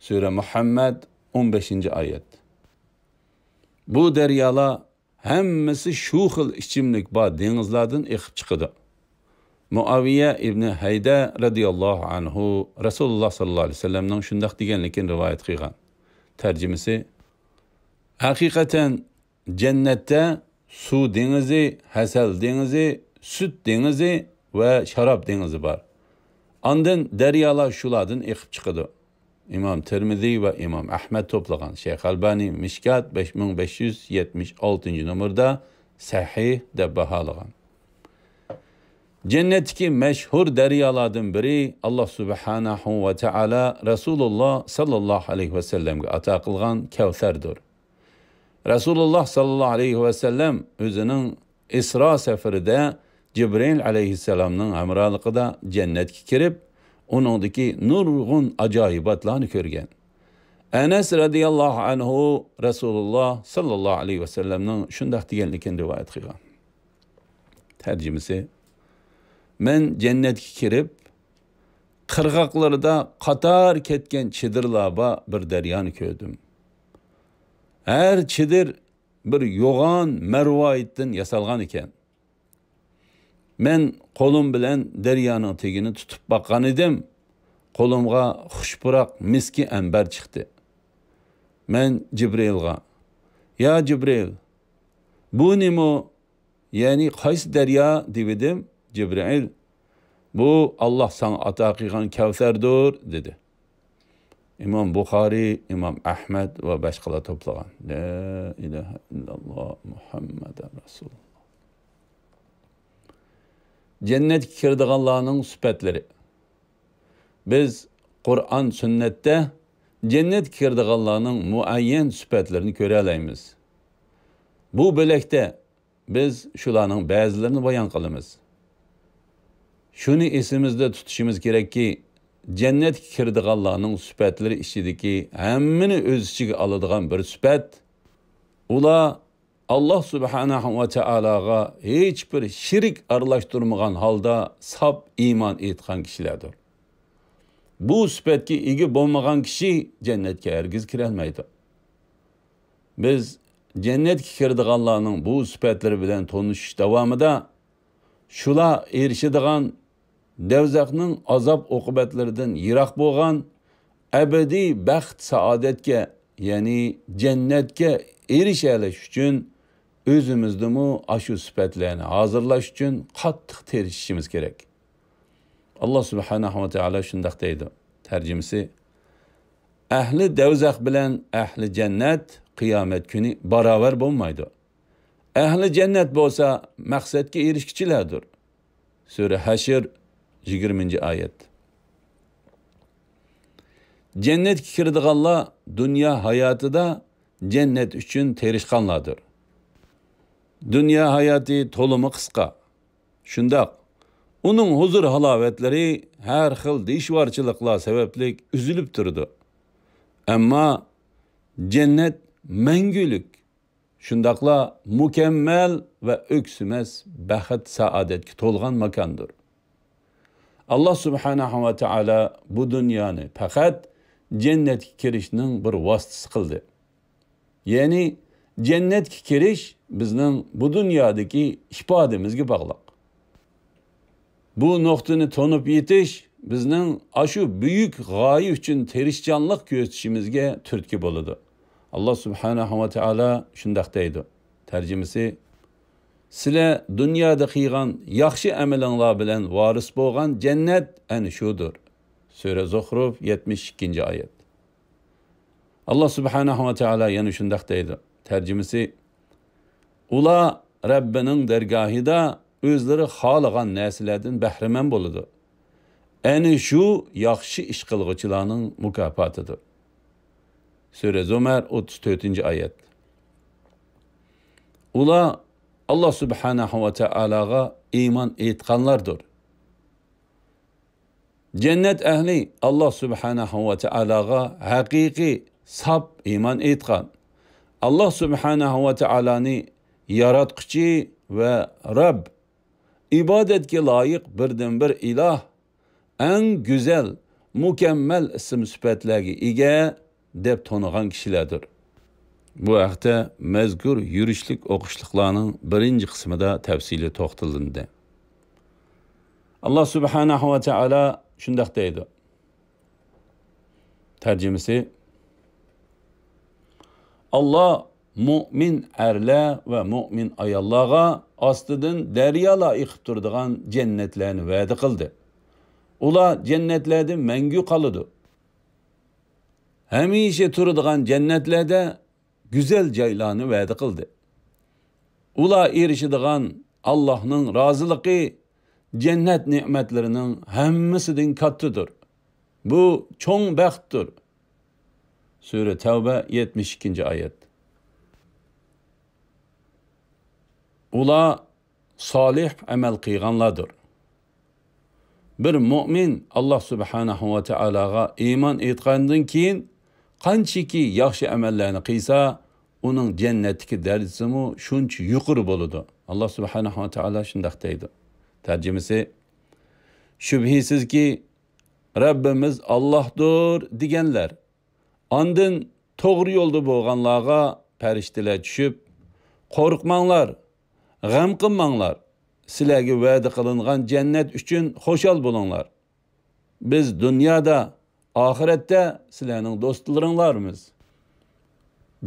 سۈرە مۇھەممەد، ئون بەشىنچى ئايەت. بۇ دەريالار ھەممىسى شۇ خىل ئىچىملىك بار دېڭىزلاردىن ئېقىپ چىقىدۇ. مۇئاۋىيە ئىبنى ھەيدە رەزىياللاھۇ ئەنھۇ رەسۇلۇللا ساللاللاھۇ ئەلەيھى ۋەسەللەمنىڭ شۇنداق دېگەنلىكىنى رىۋايەت قىلغان. تەرجىمىسى: ھەقىقەتەن جەننەتتە سۇ دېڭىزى، ھەسەل دېڭىزى، سۈت دېڭىزى ۋە شاراب دېڭىزى بار. ئاندىن دەريالار شۇلاردىن ئېقىپ چىقىدۇ. ئىمام تىرمىزى ۋە ئىمام ئەھمەد توپلىغان. شەيخ ئەلبانى مىشكات بەش مىڭ بەش يۈز يەتمىش ئالتىنچى نومۇردا سەھىھ دەپ باھالىغان. جەننەتتىكى مەشھۇر دەريالاردىن بىرى، ئاللا سۇبھانەھۇ ۋە تائالا رەسۇلۇللا ساللاللاھۇ ئەلەيھى ۋەسەللەمگە ئاتا قىلغان كەۋسەردۇر. رەسۇلۇللا ساللاللاھۇ ئەلەيھى ۋەسەللەم ئۆزىنىڭ ئىسرا سەپىرىدە جىبرىئىل ئەلەيھىسسالامنىڭ ھەمراھلىقىدا جەننەتكە كىرىپ، ئۇنىڭدىكى نۇرغۇن ئاجايىباتلارنى كۆرگەن. ئەنەس رەزىياللاھۇ ئەنھۇ رەسۇلۇللا ساللاللاھۇ ئەلەيھى ۋەسەللەمنىڭ شۇنداق دېگەنلىكىنى رىۋايەت قىلغان. تەرجىمىسى: مەن جەننەتكە كىرىپ، قىرغاقلىرىدا قاتار كەتكەن چېدىرلار بار بىر دەريانى كۆردۈم. ھەر چېدىر بىر يوغان مەرۋايىتتىن ياسالغان ئىكەن. مەن قولۇم بىلەن دەريانىڭ تېگىنى تۇتۇپ باققان ئىدىم. قولۇمغا خۇش پۇراق مىسكى ئەمبەر چىقتى. مەن جىبرىئىلغا: يا جىبرىئىل، بۇ نېمە؟ يەنى قايسى دەريا؟ دېۋىدىم. جىبرىئىل: بۇ ئاللا ساڭا ئاتا قىلغان كەۋسەردۇر، دېدى. ئىمام بۇخارىي، ئىمام ئەھمەد ۋە باشقىلار توپلىغان. لا ئىلاھە ئىللاللا مۇھەممەدەن رەسۇلۇللا. جەننەتكە كىرىدىغانلارنىڭ سۈپەتلىرى. بىز قۇرئان، سۈننەتتە جەننەتكە كىرىدىغانلارنىڭ مۇئەييەن سۈپەتلىرىنى كۆرەلەيمىز. بۇ بۆلەكتە بىز شۇلارنىڭ بەزىلىرىنى بايان قىلىمىز. شۇنى ئېسىمىزدە تۇتۇشىمىز كېرەككى، جەننەتكە كىرىدىغانلارنىڭ سۈپەتلىرى ئىچىدىكى ھەممىنى ئۆز ئىچىگە ئالىدىغان بىر سۈپەت، ئۇلار ئاللا سۇبھانەھۇ ۋە تائالاغا ھېچبىر شېرىك ئارىلاشتۇرمىغان ھالدا ساپ ئىمان ئېيتقان كىشىلەردۇر. بۇ سۈپەتكە ئىگە بولمىغان كىشى جەننەتكە ھەرگىز كىرەلمەيدۇ. بىز جەننەتكە كىرىدىغانلارنىڭ بۇ سۈپەتلىرى بىلەن تونۇشۇش داۋامىدا، شۇلار ئېرىشىدىغان دوزاخنىڭ ئازاب-ئوقۇبەتلىرىدىن يىراق بولغان ئەبەدىي بەخت-سائادەتكە، يەنى جەننەتكە ئېرىشەلەش ئۈچۈن ئۆزىمىزدىمۇ ئاشۇ سۈپەتلەرنى ھازىرلاش ئۈچۈن قاتتىق تىرىشىشىمىز كېرەك. ئاللا سۇبھانەھۇ ۋە تائالا شۇنداق دەيدۇ. تەرجىمىسى: ئەھلى دەۋزەخ بىلەن ئەھلى جەننەت قىيامەت كۈنى باراۋەر بولمايدۇ. ئەھلى جەننەت بولسا مەقسەتكە ئېرىشكۈچىلەردۇر. سۈرە ھەشر، يىگىرمىنچى ئايەت. جەننەتكە كىرىدىغانلار دۇنيا ھاياتىدا جەننەت ئۈچۈن تىرىشقانلاردۇر. دۇنيا ھاياتى تولىمۇ قىسقا. شۇنداق، ئۇنىڭ ھۇزۇر-ھالاۋەتلىرى ھەر خىل دىشۋارچىلىقلار سەۋەبلىك ئۈزۈلۈپ تۇرىدۇ. ئەمما جەننەت مەڭگۈلۈك، شۇنداقلا مۇكەممەل ۋە ئۆكسۈمەس بەخت-سائادەتكە تولغان ماكاندۇر. ئاللا سۇبھانەھۇ ۋە تائالا بۇ دۇنيانى پەقەت جەننەتكە كىرىشنىڭ بىر ۋاسىتىسى قىلدى. يەنى جەننەتكە كىرىش بىزنىڭ بۇ دۇنيادىكى ئىپادىمىزگە باغلىق. بۇ نۇقتىنى تونۇپ يېتىش بىزنىڭ ئاشۇ بۈيۈك غايە ئۈچۈن تىرىشچانلىق كۆرسىتىشىمىزگە تۈرتكە بولىدۇ. ئاللا سۇبھانەھۇ ۋە تائالا شۇنداق دەيدۇ. تەرجىمىسى: سىلەر دۇنيادا قىلغان ياخشى ئەمىلىڭلار بىلەن ۋارىس بولغان جەننەت ئەنە شۇدۇر. سۈرە زۇخرۇف، يەتمىش ئىككىنچى ئايەت. ئاللا سۇبھانەھۇ ۋە تائالا يەنە شۇنداق دەيدۇ. تەرجىمىسى: ئۇلار رەببىنىڭ دەرگاھىدا ئۆزلىرى خالىغان نەرسىلەردىن بەھرىمەن بولىدۇ. ئەنە شۇ ياخشى ئىش قىلغۇچىلارنىڭ مۇكاپاتىدۇر. سۈرە زۇمەر، ئوتتۇز تۆتىنچى ئايەت. ئۇلار ئاللا سۇبھانەھۇ ۋە تائالاغا ئىمان ئېيتقانلاردۇر. جەننەت ئەھلى ئاللا سۇبھانەھۇ ۋە تائالاغا ھەقىقىي، ساپ ئىمان ئېيتقان، ئاللا سۇبھانەھۇ ۋە تائالانى ياراتقۇچى ۋە رەب، ئىبادەتكە لايىق بىردىنبىر ئىلاھ، ئەڭ گۈزەل، مۇكەممەل ئىسىم-سۈپەتلەرگە ئىگە دەپ تونۇغان كىشىلەردۇر. بۇ ھەقتە مەزكۇر يۈرۈشلۈك ئوقۇشلۇقلارنىڭ بىرىنچى قىسمىدا تەپسىلىي توختىلىندى. ئاللا سۇبھانەھۇ ۋە تائالا شۇنداق دەيدۇ. تەرجىمىسى: ئاللا مۇئمىن ئەرلەر ۋە مۇئمىن ئاياللارغا ئاستىدىن دەريالار ئېقىپ تۇرىدىغان جەننەتلەرنى ۋەدە قىلدى. ئۇلار جەننەتلەردە مەڭگۈ قالىدۇ. ھەمىشە تۇرىدىغان جەننەتلەردە گۈزەل جايلارنى ۋەدە قىلدى. ئۇلار ئېرىشىدىغان ئاللاھنىڭ رازىلىقى جەننەت نېمەتلىرىنىڭ ھەممىسىدىن كاتتىدۇر. بۇ چوڭ بەختتۇر. سۈرە تەۋبە، يەتمىش ئىككىنچى ئايەت. ئۇلار سالىھ ئەمەل قىلغانلاردۇر. بىر مۇئمىن ئاللا سۇبھانەھۇ ۋە تائالاغا ئىمان ئېيتقاندىن كېيىن قانچىكى ياخشى ئەمەللەرنى قىلسا، ئۇنىڭ جەننەتتىكى دەرىجىسىمۇ شۇنچە يۇقىرى بولىدۇ. ئاللا سۇبھانەھۇ ۋە تائالا شۇنداق دەيدۇ. تەرجىمىسى: شۈبھىسىزكى، رەببىمىز ئاللاھدۇر دېگەنلەر. ئاندىن توغرا يولدا بولغانلارغا پەرىشتىلەر چۈشۈپ، قورقماڭلار، غەم قىلماڭلار، سىلەرگە ۋەدە قىلىنغان جەننەت ئۈچۈن خۇشال بولۇڭلار. بىز دۇنيادا، ئاخىرەتتە سىلەرنىڭ دوستلىرىڭلارمىز.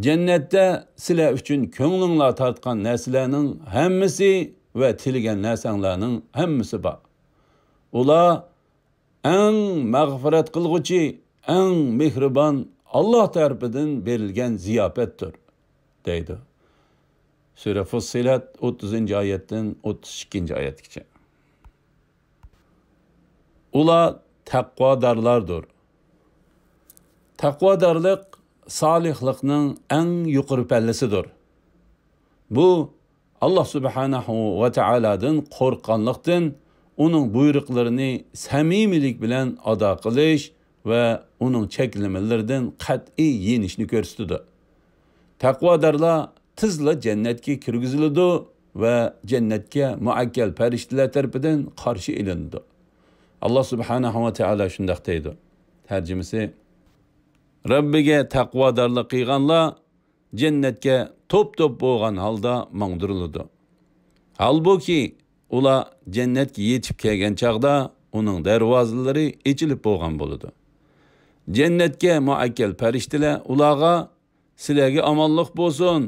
جەننەتتە سىلەر ئۈچۈن كۆڭلۈڭلار تارتقان نەرسىلەرنىڭ ھەممىسى ۋە تىلىگەن نەرسەڭلارنىڭ ھەممىسى بار. ئۇلار ئەڭ مەغپىرەت قىلغۇچى، ئەڭ مېھرىبان ئاللا تەرىپىدىن بېرىلگەن زىياپەتتۇر، دەيدۇ. سۈرە فۇسسىلەت، ئوتتۇزىنچى ئايەتتىن ئوتتۇز ئىككىنچى ئايەتكىچە. ئۇلار تەقۋادارلاردۇر. تەقۋادارلىق سالىھلىقنىڭ ئەڭ يۇقىرى پەللىسىدۇر. بۇ، ئاللا سۇبھانەھۇ ۋە تائالادىن قورققانلىقتىن، ئۇنىڭ بۇيرۇقلىرىنى سەمىمىيلىك بىلەن ئادا قىلىش ۋە ئۇنىڭ چەكلىمىلىرىدىن قەتئىي يېنىشنى كۆرسىتىدۇ. تەقۋادارلار تېزلا جەننەتكە كىرگۈزۈلىدۇ ۋە جەننەتكە مۇئەككەل پەرىشتىلەر تەرىپىدىن قارشى ئېلىنىدۇ. ئاللا سۇبھانەھۇ ۋە تائالا شۇنداق دەيدۇ. تەرجىمىسى: رەببىگە تەقۋادارلىق قىلغانلار جەننەتكە توپ-توپ بولغان ھالدا ماڭدۇرۇلىدۇ. ھالبۇكى، ئۇلار جەننەتكە يېتىپ كەلگەن چاغدا ئۇنىڭ دەرۋازىلىرى ئېچىلىپ بولغان بولىدۇ. جەننەتكە مۇئەككەل پەرىشتىلەر ئۇلارغا: سىلەرگە ئامانلىق بولسۇن!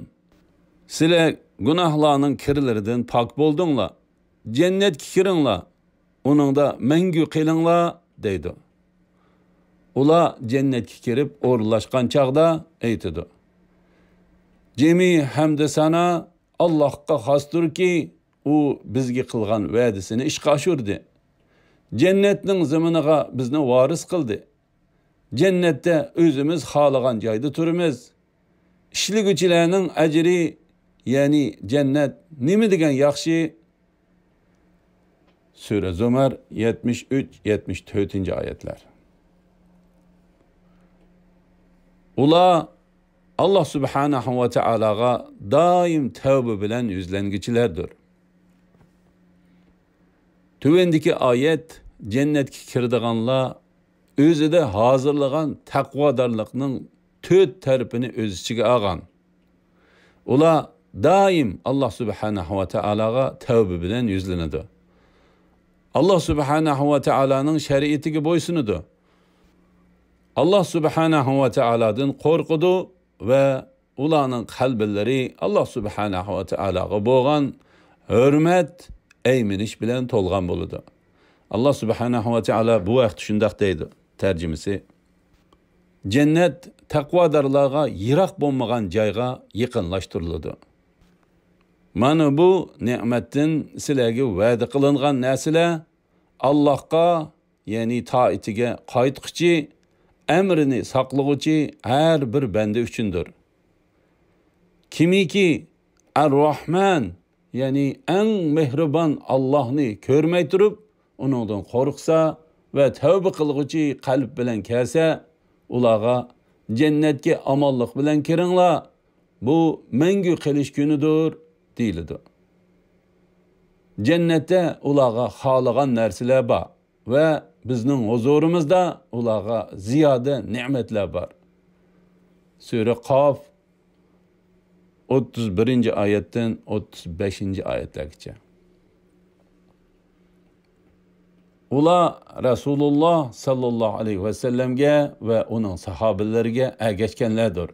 سىلەر گۇناھلارنىڭ كىرلىرىدىن پاك بولدۇڭلار. جەننەتكە كىرىڭلار، ئۇنىڭدا مەڭگۈ قېلىڭلار، دەيدۇ. ئۇلار جەننەتكە كىرىپ ئورۇنلاشقان چاغدا ئېيتىدۇ: جىمى ھەمدۇ سانا ئاللاھقا خاستۇركى، ئۇ بىزگە قىلغان ۋەدىسىنى ئىشقا ئاشۇردى. جەننەتنىڭ زېمىنىغا بىزنى ۋارىس قىلدى. جەننەتتە ئۆزىمىز خالىغان جايدا تۇرىمىز. ئىشلىگۈچىلەرنىڭ ئەجرى، يەنى جەننەت نېمە دېگەن ياخشى! سۈرە زۇمەر، يەتمىش ئۈچ، يەتمىش تۆتىنچى ئايەتلەر. ئۇلار ئاللاھ سۇبھانەھۇ ۋە تائالاغا دائىم تەۋبە بىلەن يۈزلەنگۈچىلەردۇر. تۆۋەندىكى ئايەت جەننەتكە كىرىدىغانلار ئۆزىدە ھازىرلىغان تەقۋادارلىقنىڭ تۆت تەرىپىنى ئۆز ئىچىگە ئالغان. ئۇلار دائىم ئاللاھ سۇبھانەھۇ ۋە تائالاغا تەۋبە بىلەن يۈزلىنىدۇ. ئاللاھ سۇبھانەھۇ ۋە تائالانىڭ شەرىئىتىگە بويسۇنىدۇ. ئاللاھ سۇبھانەھۇ ۋە تائالادىن قورقىدۇ ۋە ئۇلارنىڭ قەلبلىرى ئاللاھ سۇبھانەھۇ ۋە تائالاغا بولغان ھۆرمەت، ئەيمىنىش بىلەن تولغان بولىدۇ. ئاللاھ سۇبھانەھۇ ۋە تائالا بۇ ھەقتە شۇنداق دەيدۇ، تەرجىمىسى: جەننەت تەقۋادارلارغا يىراق بولمىغان جايغا يېقىنلاشتۇرۇلىدۇ. مانا بۇ نېمەتتىن سىلەرگە ۋەدە قىلىنغان نەرسىلەر ئاللاھقا، يەنى تائىتىگە قايتقۇچى، ئەمرىنى ساقلىغۇچى ھەر بىر بەندە ئۈچۈندۇر. كىمكى ئەر-راھمان، يەنى ئەڭ مېھرىبان ئاللاھنى كۆرمەي تۇرۇپ، ئۇنىڭدىن قورقسا ۋە تەۋبە قىلغۇچى قەلب بىلەن كەلسە، ئۇلارغا جەننەتكە ئامانلىق بىلەن كىرىڭلار، بۇ مەڭگۈ قېلىش كۈنىدۇر، دېيىلىدۇ. جەننەتتە ئۇلارغا خالىغان نەرسىلەر بار ۋە بىزنىڭ ھۇزۇرىمىزدا ئۇلارغا زىيادە نېمەتلەر بار. سۈرە قاف، ئوتتۇز بىرىنچى ئايەتتىن ئوتتۇز بەشىنچى ئايەتلەرگىچە. ئۇلار رەسۇلۇللاھ ساللاللاھۇ ئەلەيھى ۋەسەللەمگە ۋە ئۇنىڭ ساھابىلىرىگە ئەگەشكەنلەردۇر.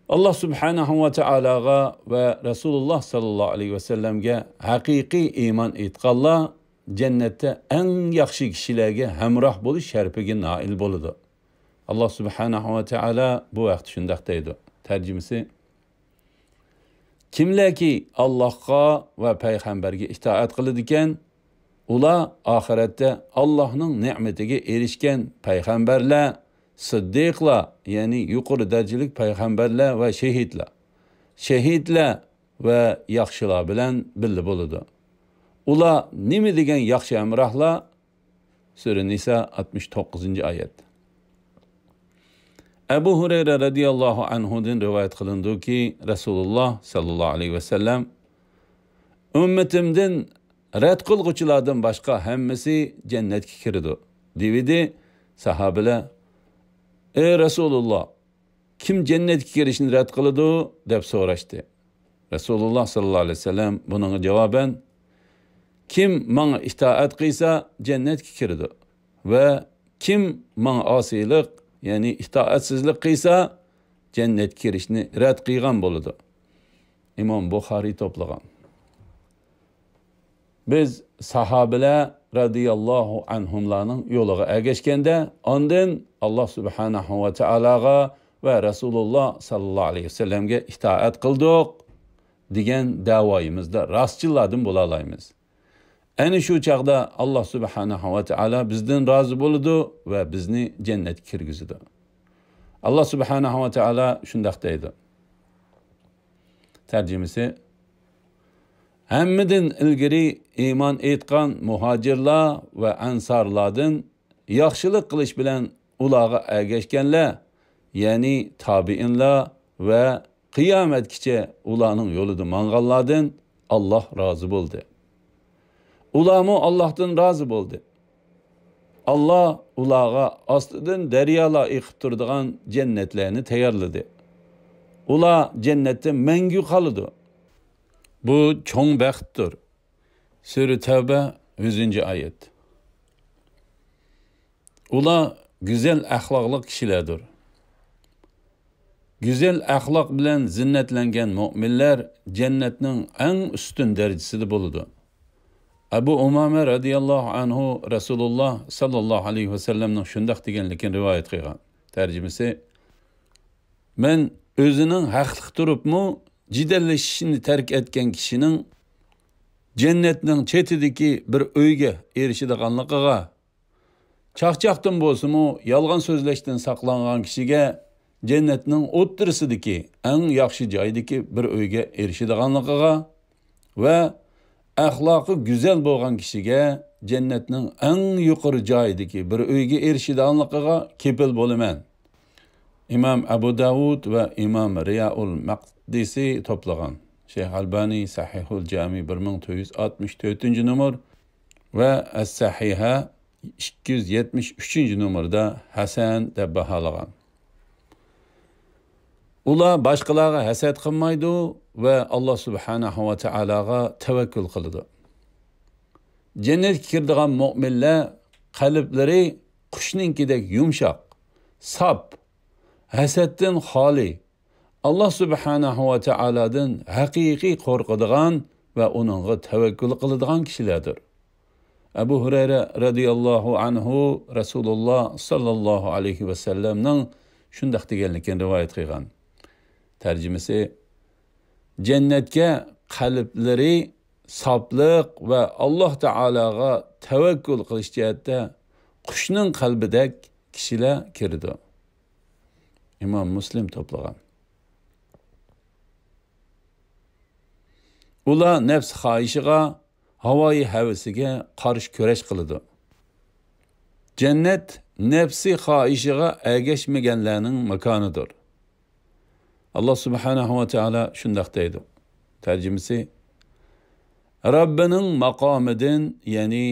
ئاللاھ سۇبھانەھۇ ۋە تائالاغا ۋە رەسۇلۇللاھ ساللاللاھۇ ئەلەيھى ۋەسەللەمگە ھەقىقىي ئىمان ئېيتقانلار جەننەتتە ئەڭ ياخشى كىشىلەرگە ھەمراھ بولۇش شەرىپىگە نائىل بولىدۇ. ئاللاھ سۇبھانەھۇ ۋە تائالا بۇ ھەقتە شۇنداق دەيدۇ. تەرجىمىسى: كىملەركى ئاللاھقا ۋە پەيغەمبەرگە ئىتائەت قىلىدىكەن، ئۇلار ئاخىرەتتە ئاللاھنىڭ نېمىتىگە ئېرىشكەن پەيغەمبەرلەر، سىددىقلار، يەنى يۇقىرى دەرىجىلىك پەيغەمبەرلەر ۋە شېھىتلار، شېھىتلەر ۋە ياخشىلار بىلەن بىللە بولىدۇ. ئۇلار نېمە دېگەن ياخشى ھەمراھلار! سۈرە نىسا، ئاتمىش توققۇزىنچى ئايەت. ئەبۇ ھۇرەيرە رەزىياللاھۇ ئەنھۇدىن رىۋايەت قىلىنىدۇكى، رەسۇلۇللاھ ساللاللاھۇ ئەلەيھى ۋەسەللەم: ئۈممىتىمدىن رەت قىلغۇچىلاردىن باشقا ھەممىسى جەننەتكە كىرىدۇ، دېۋىدى. ساھابىلەر: ئەي رەسۇلۇللاھ، كىم جەننەتكە كىرىشنى رەت قىلىدۇ؟ دەپ سوراشتى. رەسۇلۇللاھ ساللاللاھۇ ئەلەيھى ۋەسەللەم بۇنىڭغا جاۋابەن: كىم ماڭا ئىتائەت قىلسا، جەننەتكە كىرىدۇ ۋە كىم ماڭا ئاسىيلىق، يەنى ئىتائەتسىزلىك قىلسا، جەننەتكە كىرىشنى رەت قىلغان بولىدۇ. ئىمام بۇخارىي توپلىغان. بىز ساھابىلەر رەزىياللاھۇ ئەنھۇملارنىڭ يولىغا ئەگەشكەندە، ئاندىن ئاللاھ سۇبھانەھۇ ۋە تائالاغا ۋە رەسۇلۇللاھ ساللاللاھۇ ئەلەيھى ۋەسەللەمگە ئىتائەت قىلدۇق دېگەن دەۋايىمىزدا راستچىللاردىن بولالايمىز. ئەنە شۇ چاغدا ئاللاھ سۇبھانەھۇ ۋە تائالا بىزدىن رازى بولىدۇ ۋە بىزنى جەننەتكە كىرگۈزىدۇ. ئاللاھ سۇبھانەھۇ ۋە تائالا شۇنداق دەيدۇ. تەرجىمىسى: ھەممىدىن ئىلگىرى ئىمان ئېيتقان مۇھاجىرلار ۋە ئەنسارلاردىن ياخشىلىق قىلىش بىلەن ئۇلارغا ئەگەشكەنلەر، يەنى تابىئىنلار ۋە قىيامەتكىچە ئۇلارنىڭ يولىدا ماڭغانلاردىن ئاللاھ رازى بولدى. ئۇلارمۇ ئاللاھتىن رازى بولدى. ئاللاھ ئۇلارغا ئاستىدىن دەريالار ئېقىپ تۇرىدىغان جەننەتلەرنى تەييارلىدى. ئۇلار جەننەتتە مەڭگۈ قالىدۇ. بۇ چوڭ بەختتۇر. سۈرە تەۋبە، يۈزىنچى ئايەت. ئۇلار گۈزەل ئەخلاقلىق كىشىلەردۇر. گۈزەل ئەخلاق بىلەن زىننەتلەنگەن مۆمىنلەر جەننەتنىڭ ئەڭ ئۈستۈن دەرىجىسىدە بولىدۇ. ئەبۇ ئۇمامە رەزىياللاھۇ ئەنھۇ رەسۇلۇللا ساللاللاھۇ ئەلەيھى ۋەسەللەمنىڭ شۇنداق دېگەنلىكىنى رىۋايەت قىلغان. تەرجىمىسى، مەن ئۆزىنىڭ ھەقلىق تۇرۇپمۇ جېدەللىشىشنى تەرك ئەتكەن كىشىنىڭ جەننەتنىڭ چېتىدىكى بىر ئۆيگە ئېرىشىدىغانلىقىغا، چاقچاقتىن بولسىمۇ يالغان سۆزلەشتىن ساقلانغان كىشىگە جەننەتنىڭ ئوتتۇرىسىدىكى ئەڭ ياخشى جايدىكى بىر ئۆيگە ئېرىشىدىغانلىقىغا ۋە ئەخلاقى گۈزەل بولغان كىشىگە جەننەتنىڭ ئەڭ يۇقىرى جايىدىكى بىر ئۆيگە ئېرىشىدىغانلىقىغا كېپىل بولىمەن. ئىمام ئەبۇ داۋۇد ۋە ئىمام رىيائۇل مەقدىسى توپلىغان. شەيخ ئەلبانى سەھىھۇل جامى بىر مىڭ تۆت يۈز ئاتمىش تۆتىنچى نومۇر ۋە ئەس-سەھىھە ئىككى يۈز يەتمىش ئۈچىنچى نومۇردا ھەسەن دەپ باھالىغان. ئۇلار باشقىلارغا ھەسەت قىلمايدۇ ۋە ئاللا سۇبھانەھۇ ۋە تائالاغا تەۋەككۈل قىلىدۇ. جەننەتكە كىرىدىغان مۆمىنلەر قەلبلىرى قۇشنىڭكىدەك يۇمشاق، ساپ، ھەسەتتىن خالىي، ئاللا سۇبھانەھۇ ۋە تائالادىن ھەقىقىي قورقىدىغان ۋە ئۇنىڭغا تەۋەككۈل قىلىدىغان كىشىلەردۇر. ئەبۇ ھۇرەيرە رەزىياللاھۇ ئەنھۇ رەسۇلۇللا ساللاللاھۇ ئەلەيھى ۋەسەللەمنىڭ شۇنداق دېگەنلىكىنى رىۋايەت قىلغان. تەرجىمىسى، جەننەتكە قەلبلىرى ساپلىق ۋە ئاللا تائالاغا تەۋەككۈل قىلىش جەھەتتە قۇشنىڭ قەلبىدەك كىشىلەر كىرىدۇ. ئىمام مۇسلىم توپلىغان. ئۇلار نەپس خاھىشىغا، ھاۋايى ھەۋىسىگە قارشى كۈرەش قىلىدۇ. جەننەت نەپسى خاھىشىغا ئەگەشمىگەنلەرنىڭ ماكانىدۇر. ئاللا سۇبھانەھۇ ۋە تائالا شۇنداق دەيدۇ. تەرجىمىسى، رەببىنىڭ ماقامىدىن، يەنى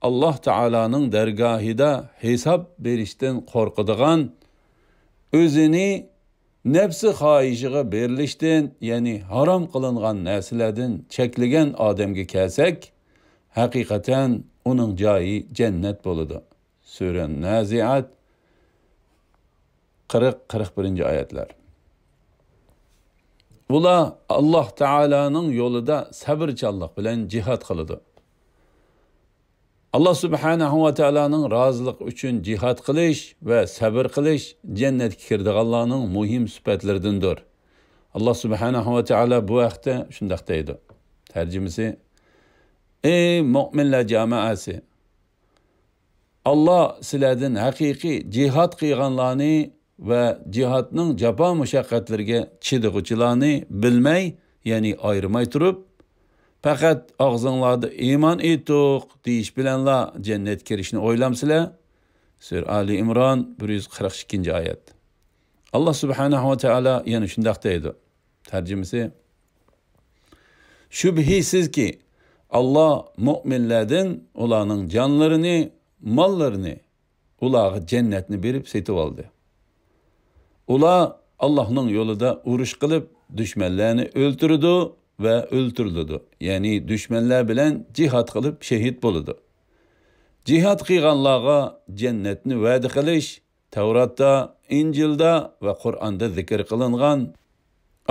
ئاللا تائالانىڭ دەرگاھىدا ھېساب بېرىشتىن قورقىدىغان، ئۆزىنى نەپسى خاھىشىغا بېرىلىشتىن، يەنى ھارام قىلىنغان نەرسىلەردىن چەكلىگەن ئادەمگە كەلسەك، ھەقىقەتەن ئۇنىڭ جايى جەننەت بولىدۇ. سۈرە نازىئات، قىرىق، قىرىق بىرىنچى ئايەتلەر. ئۇلار ئاللا تائالانىڭ يولىدا سەۋرچانلىق بىلەن جىھاد قىلىدۇ. ئاللا سۇبھانەھۇ ۋە تائالانىڭ رازىلىقى ئۈچۈن جىھاد قىلىش ۋە سەۋر قىلىش جەننەتكە كىرىدىغانلارنىڭ مۇھىم سۈپەتلىرىدىندۇر. ئاللا سۇبھانەھۇ ۋە تائالا بۇ ھەقتە شۇنداق دەيدۇ. تەرجىمىسى، ئەي مۆمىنلەر جامائەسى! ئاللا سىلەردىن ھەقىقىي جىھاد قىلغانلارنى ۋە جىھادنىڭ جاپا مۇشەققەتلىرىگە چىدىغۇچىلارنى بىلمەي، يەنى ئايرىماي تۇرۇپ، پەقەت ئاغزىڭلاردا ئىمان ئېيتتۇق دېيىش بىلەنلا جەننەتكە كىرىشنى ئويلامسىلەر؟ سۈرە ئالى ئىمران، بىر يۈز قىرىق ئىككىنچى ئايەت. ئاللا سۇبھانەھۇ ۋە تائالا يەنە شۇنداق دەيدۇ. تەرجىمىسى، شۈبھىسىزكى، ئاللا مۆمىنلەردىن ئۇلارنىڭ جانلىرىنى، ماللىرىنى، ئۇلارغا جەننەتنى بېرىپ سېتىۋالدى. ئۇلار ئاللانىڭ يولىدا ئۇرۇش قىلىپ، دۈشمەنلەرنى ئۆلتۈرىدۇ ۋە ئۆلتۈرۈلىدۇ. يەنى دۈشمەنلەر بىلەن جىھاد قىلىپ شېھىت بولىدۇ. جىھاد قىلغانلارغا جەننەتنى ۋەدە قىلىش تەۋراتتا، ئىنجىلدا ۋە قۇرئاندا زىكىر قىلىنغان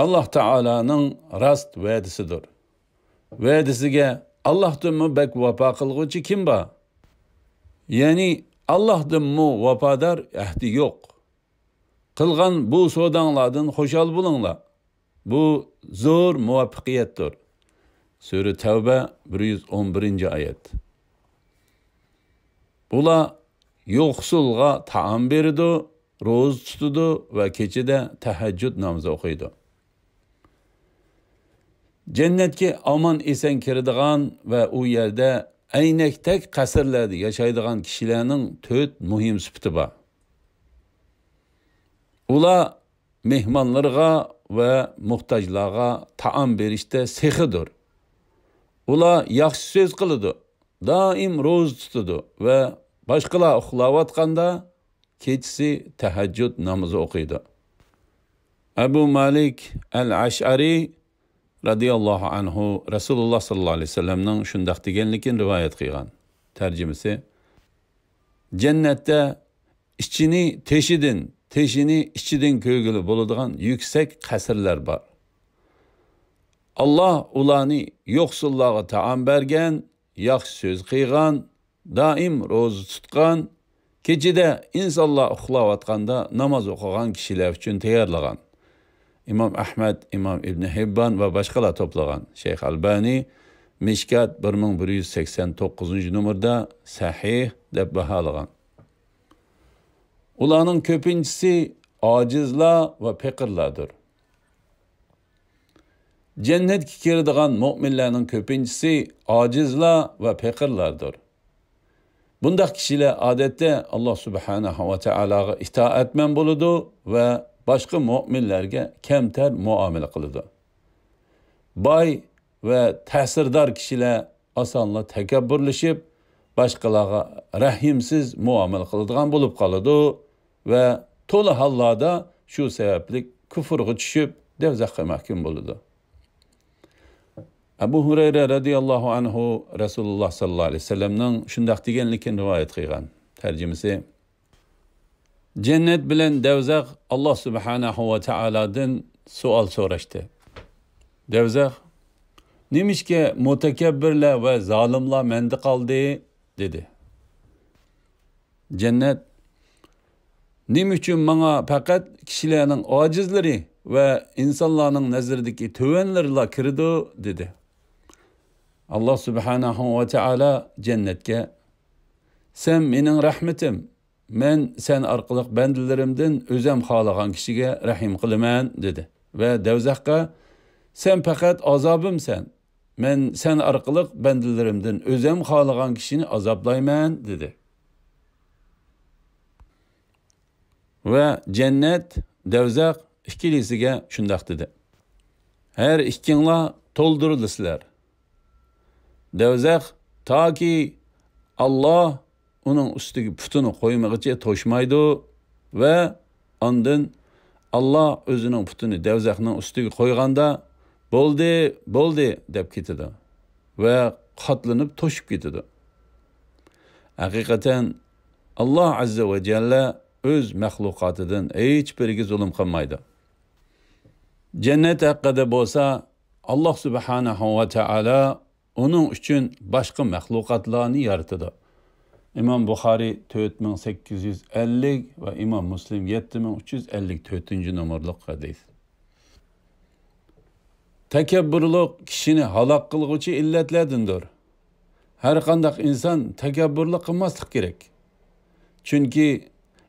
ئاللا تائالانىڭ راست ۋەدىسىدۇر. ۋەدىسىگە ئاللاھتىنمۇ بەك ۋاپا قىلغۇچى كىم بار؟ يەنى ئاللاھتىنمۇ ۋاپادار ئەھدى يوق. قىلغان بۇ سوداڭلاردىن خۇشال بولۇڭلار. بۇ زور مۇۋەپپەقىيەتتۇر. سۈرە تەۋبە، بىر يۈز ئون بىرىنچى ئايەت. ئۇلار يوقسۇلغا تائام بېرىدۇ، روزا تۇتىدۇ ۋە كېچىدە تەھەججۇد نامىزى ئوقۇيدۇ. جەننەتكە ئامان-ئېسەن كىرىدىغان ۋە ئۇ يەردە ئەينەكتەك قەسىرلەردە ياشايدىغان كىشىلەرنىڭ تۆت مۇھىم سۈپىتى بار. ئۇلار مېھمانلىرىغا ۋە موھتاجلارغا تائام بېرىشتە سېخىدۇر. ئۇلار ياخشى سۆز قىلىدۇ، دائىم روزا تۇتىدۇ ۋە باشقىلار ئۇخلاۋاتقاندا كېچىسى تەھەججۇد نامىزى ئوقۇيدۇ. ئەبۇ مالىك ئەل ئەشئەرى رەزىياللاھۇ ئەنھۇ رەسۇلۇللا ساللاللاھۇ ئەلەيھى ۋەسەللەمنىڭ شۇنداق دېگەنلىكىنى رىۋايەت قىلغان. تەرجىمىسى، جەننەتتە ئىچىنى تېشىدىن، تېشىنى ئىچىدىن كۆرگىلى بولىدىغان يۈكسەك قەسىرلەر بار. ئاللا ئۇلارنى يوقسۇللارغا تائام بەرگەن، ياخشى سۆز قىلغان، دائىم روزا تۇتقان، كېچىدە ئىنسانلار ئۇخلاۋاتقاندا ناماز ئوقۇغان كىشىلەر ئۈچۈن تەييارلىغان. ئىمام ئەھمەد، ئىمام ئىبن ھىببان ۋە باشقىلار توپلىغان. شەيخ ئەلبانى مىشكات بىر مىڭ بىر يۈز سەكسەن توققۇزىنچى نومۇردا سەھىھ دەپ باھالىغان. ئۇلارنىڭ كۆپىنچىسى ئاجىزلار ۋە پېقىرلاردۇر. جەننەتكە كىرىدىغان مۆمىنلەرنىڭ كۆپىنچىسى ئاجىزلار ۋە پېقىرلاردۇر. بۇنداق كىشىلەر ئادەتتە ئاللا سۇبھانەھۇ ۋە تائالاغا ئىتائەتمەن بولىدۇ ۋە باشقا مۆمىنلەرگە كەمتەر مۇئامىلە قىلىدۇ. باي ۋە تەسىردار كىشىلەر ئاسانلا تەكەببۇرلىشىپ، باشقىلارغا رەھىمسىز مۇئامىلە قىلىدىغان بولۇپ قالىدۇ ۋە تولا ھاللاردا شۇ سەۋەبلىك كۇفرغا چۈشۈپ، دوزاخقا مەھكۇم بولىدۇ. ئەبۇ ھۇرەيرە رەزىياللاھۇ ئەنھۇ رەسۇلۇللا ساللاللاھۇ ئەلەيھى ۋەسەللەمنىڭ شۇنداق دېگەنلىكىنى رىۋايەت قىلغان. تەرجىمىسى: جەننەت بىلەن دوزاخ ئاللا سۇبھانەھۇ ۋە تائالادىن سوئال سوراشتى. دوزاخ: «نېمىشقا مۇتەكەببىرلەر ۋە زالىملار مەندە قالدى؟» دېدى. جەننەت: «نېمە ئۈچۈن ماڭا پەقەت كىشىلەرنىڭ ئاجىزلىرى ۋە ئىنسانلارنىڭ نەزىرىدىكى تۆۋەنلىرىلا كىرىدۇ؟» دېدى. ئاللا سۇبھانەھۇ ۋە تائالا جەننەتكە: «سەن مېنىڭ رەھمىتىم، مەن سەن ئارقىلىق بەندىلىرىمدىن ئۆزەم خالىغان كىشىگە رەھىم قىلىمەن» دېدى. ۋە دوزاخقا: «سەن پەقەت ئازابىمسەن، مەن سەن ئارقىلىق بەندىلىرىمدىن ئۆزەم خالىغان كىشىنى ئازابلايمەن» دېدى. ۋە جەننەت، دوزاخ ئىككىلىسىگە شۇنداق دېدى: «ھەر ئىككىڭلار تولدۇرۇلىسىلەر. دوزاخ تاكى ئاللا ئۇنىڭ ئۈستىگە پۇتىنى قويمىغىچە توشمايدۇ ۋە ئاندىن ئاللا ئۆزىنىڭ پۇتىنى دوزاخنىڭ ئۈستىگە قويغاندا، بولدى، بولدى دەپ كېتىدۇ ۋە قاتلىنىپ توشۇپ كېتىدۇ.» ھەقىقەتەن، ئاللا ئەززە ۋە جەللە ئۆز مەخلۇقاتىدىن ھېچبىرىگە زۇلۇم قىلمايدۇ. جەننەت ھەققىدە بولسا، ئاللا سۇبھانەھۇ ۋە تائالا ئۇنىڭ ئۈچۈن باشقا مەخلۇقاتلارنى يارىتىدۇ. ئىمام بۇخارىي تۆت مىڭ سەككىز يۈز ئەللىك ۋە ئىمام مۇسلىم يەتتە مىڭ ئۈچ يۈز ئەللىك تۆتىنچى نومۇرلۇق ھەدىس. تەكەببۇرلۇق كىشىنى ھالاك قىلغۇچى ئىللەتلەردىندۇر. ھەرقانداق ئىنسان تەكەببۇرلۇق قىلماسلىق كېرەك. چۈنكى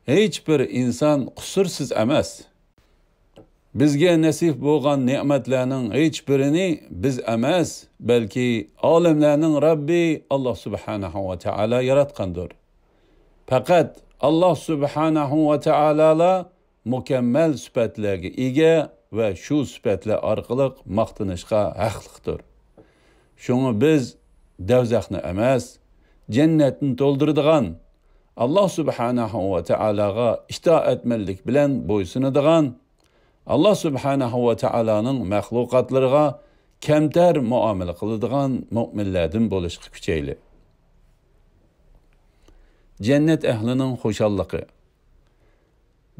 ھېچبىر ئىنسان قۇسۇرسىز ئەمەس. بىزگە نېسىپ بولغان نېمەتلەرنىڭ ھېچبىرىنى بىز ئەمەس، بەلكى ئالەملەرنىڭ رەببى ئاللا سۇبھانەھۇ ۋە تائالا ياراتقاندۇر. پەقەت ئاللا سۇبھانەھۇ ۋە تائالالا مۇكەممەل سۈپەتلەرگە ئىگە ۋە شۇ سۈپەتلەر ئارقىلىق ماختىنىشقا ھەقلىقتۇر. شۇڭا بىز دوزاخنى ئەمەس، جەننەتنى تولدۇرىدىغان، ئاللا سۇبھانەھۇ ۋە تائالاغا ئىتائەتمەنلىك بىلەن بويسۇنىدىغان، ئاللا سۇبھانەھۇ ۋە تائالانىڭ مەخلۇقاتلىرىغا كەمتەر مۇئامىلە قىلىدىغان مۆمىنلەردىن بولۇشقا كۈچەيلى. جەننەت ئەھلىنىڭ خۇشاللىقى.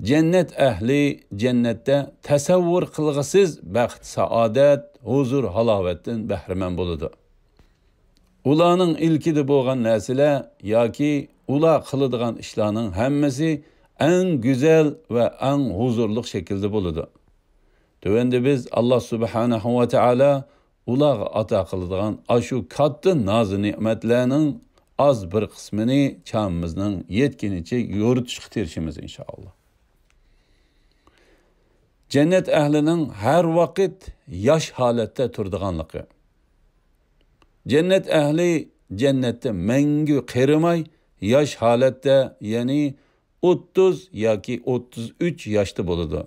جەننەت ئەھلى جەننەتتە تەسەۋۋۇر قىلغۇسىز بەخت، سائادەت، ھۇزۇر، ھالاۋەتتىن بەھرىمەن بولىدۇ. ئۇلارنىڭ ئىلكىدە بولغان نەرسىلەر ياكى ئۇلار قىلىدىغان ئىشلارنىڭ ھەممىسى ئەڭ گۈزەل ۋە ئەڭ ھۇزۇرلۇق شەكىلدە بولىدۇ. تۆۋەندە بىز ئاللا سۇبھانەھۇ ۋە تائالا ئۇلارغا ئاتا قىلىدىغان ئاشۇ كاتتا نازۇ نېمەتلەرنىڭ ئاز بىر قىسمىنى چامىمىزنىڭ يەتكىنىچە يورۇتۇشقا تىرىشىمىز، ئىنشائاللا. جەننەت ئەھلىنىڭ ھەر ۋاقىت ياش ھالەتتە تۇرىدىغانلىقى. جەننەت ئەھلى جەننەتتە مەڭگۈ قېرىماي، ياش ھالەتتە، يەنى ئوتتۇز ياكى ئوتتۇز ئۈچ ياشتا بولىدۇ.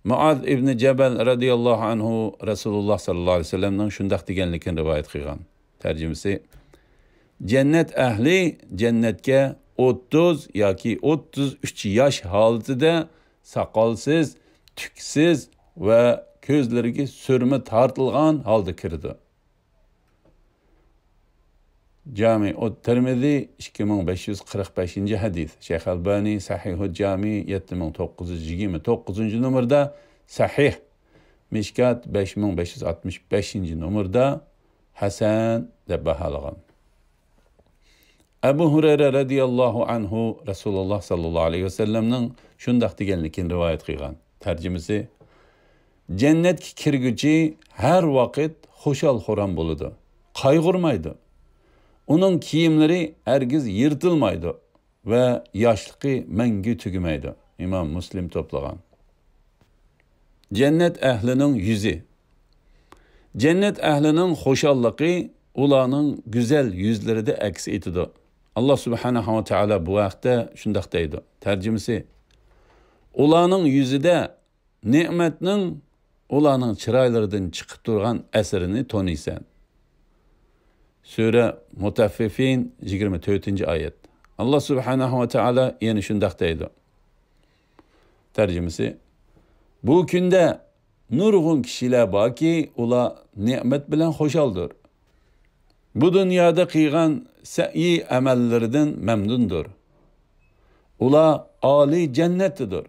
مۇئاز ئىبنى جەبەل رەزىياللاھۇ ئەنھۇ رەسۇلۇللا ساللاللاھۇ ئەلەيھى ۋەسەللەمنىڭ شۇنداق دېگەنلىكىنى رىۋايەت قىلغان. تەرجىمىسى: جەننەت ئەھلى جەننەتكە ئوتتۇز ياكى ئوتتۇز ئۈچ ياش ھالىتىدە ساقالسىز، تۈكسىز ۋە كۆزلىرىگە سۈرمە تارتىلغان ھالدا كىرىدۇ. جامىئۇت تىرمىزى، ئىككى مىڭ بەش يۈز قىرىق بەشىنچى ھەدىس. شەيخ ئەلبانى سەھىھۇ جامى يەتتە مىڭ توققۇز يۈز يىگىرمە توققۇزىنچى نومۇردا سەھىھ، مىشكات بەش مىڭ بەش يۈز ئاتمىش بەشىنچى نومۇردا ھەسەن دەپ باھالىغان. ئەبۇ ھۇرەيرە رەزىياللاھۇ ئەنھۇ رەسۇلۇللاھ ساللاللاھۇ ئەلەيھى ۋەسەللەمنىڭ شۇنداق دېگەنلىكىنى رىۋايەت قىلغان. تەرجىمىسى: جەننەتكە كىرگۈچى ھەر ۋاقىت خۇشال-خۇرام بولىدۇ، قايغۇرمايدۇ. ئۇنىڭ كىيىملىرى ھەرگىز يىرتىلمايدۇ ۋە ياشلىقى مەڭگۈ تۈگىمەيدۇ. ئىمام مۇسلىم توپلىغان. جەننەت ئەھلىنىڭ يۈزى. جەننەت ئەھلىنىڭ خۇشاللىقى ئۇلارنىڭ گۈزەل يۈزلىرىدە ئەكس ئېتىدۇ. ئاللاھ سۇبھانەھۇ ۋە تائالا بۇ ھەقتە شۇنداق دەيدۇ. تەرجىمىسى: ئۇلارنىڭ يۈزىدە نېمەتنىڭ ئۇلارنىڭ چىرايلىرىدىن چىقىپ تۇرغان ئەسىرىنى تونۇيسەن. سۈرە مۇتەففىفىن، يىگىرمە تۆتىنچى ئايەت. ئاللاھ سۇبھانەھۇ ۋە تائالا يەنە شۇنداق دەيدۇ. تەرجىمىسى: بۇ كۈندە نۇرغۇن كىشىلەر باركى، ئۇلار نېمەت بىلەن خۇشالدۇر. بۇ دۇنيادا قىلغان سەئيى ئەمەللىرىدىن مەمنۇندۇر. ئۇلار ئالىي جەننەتتىدۇر.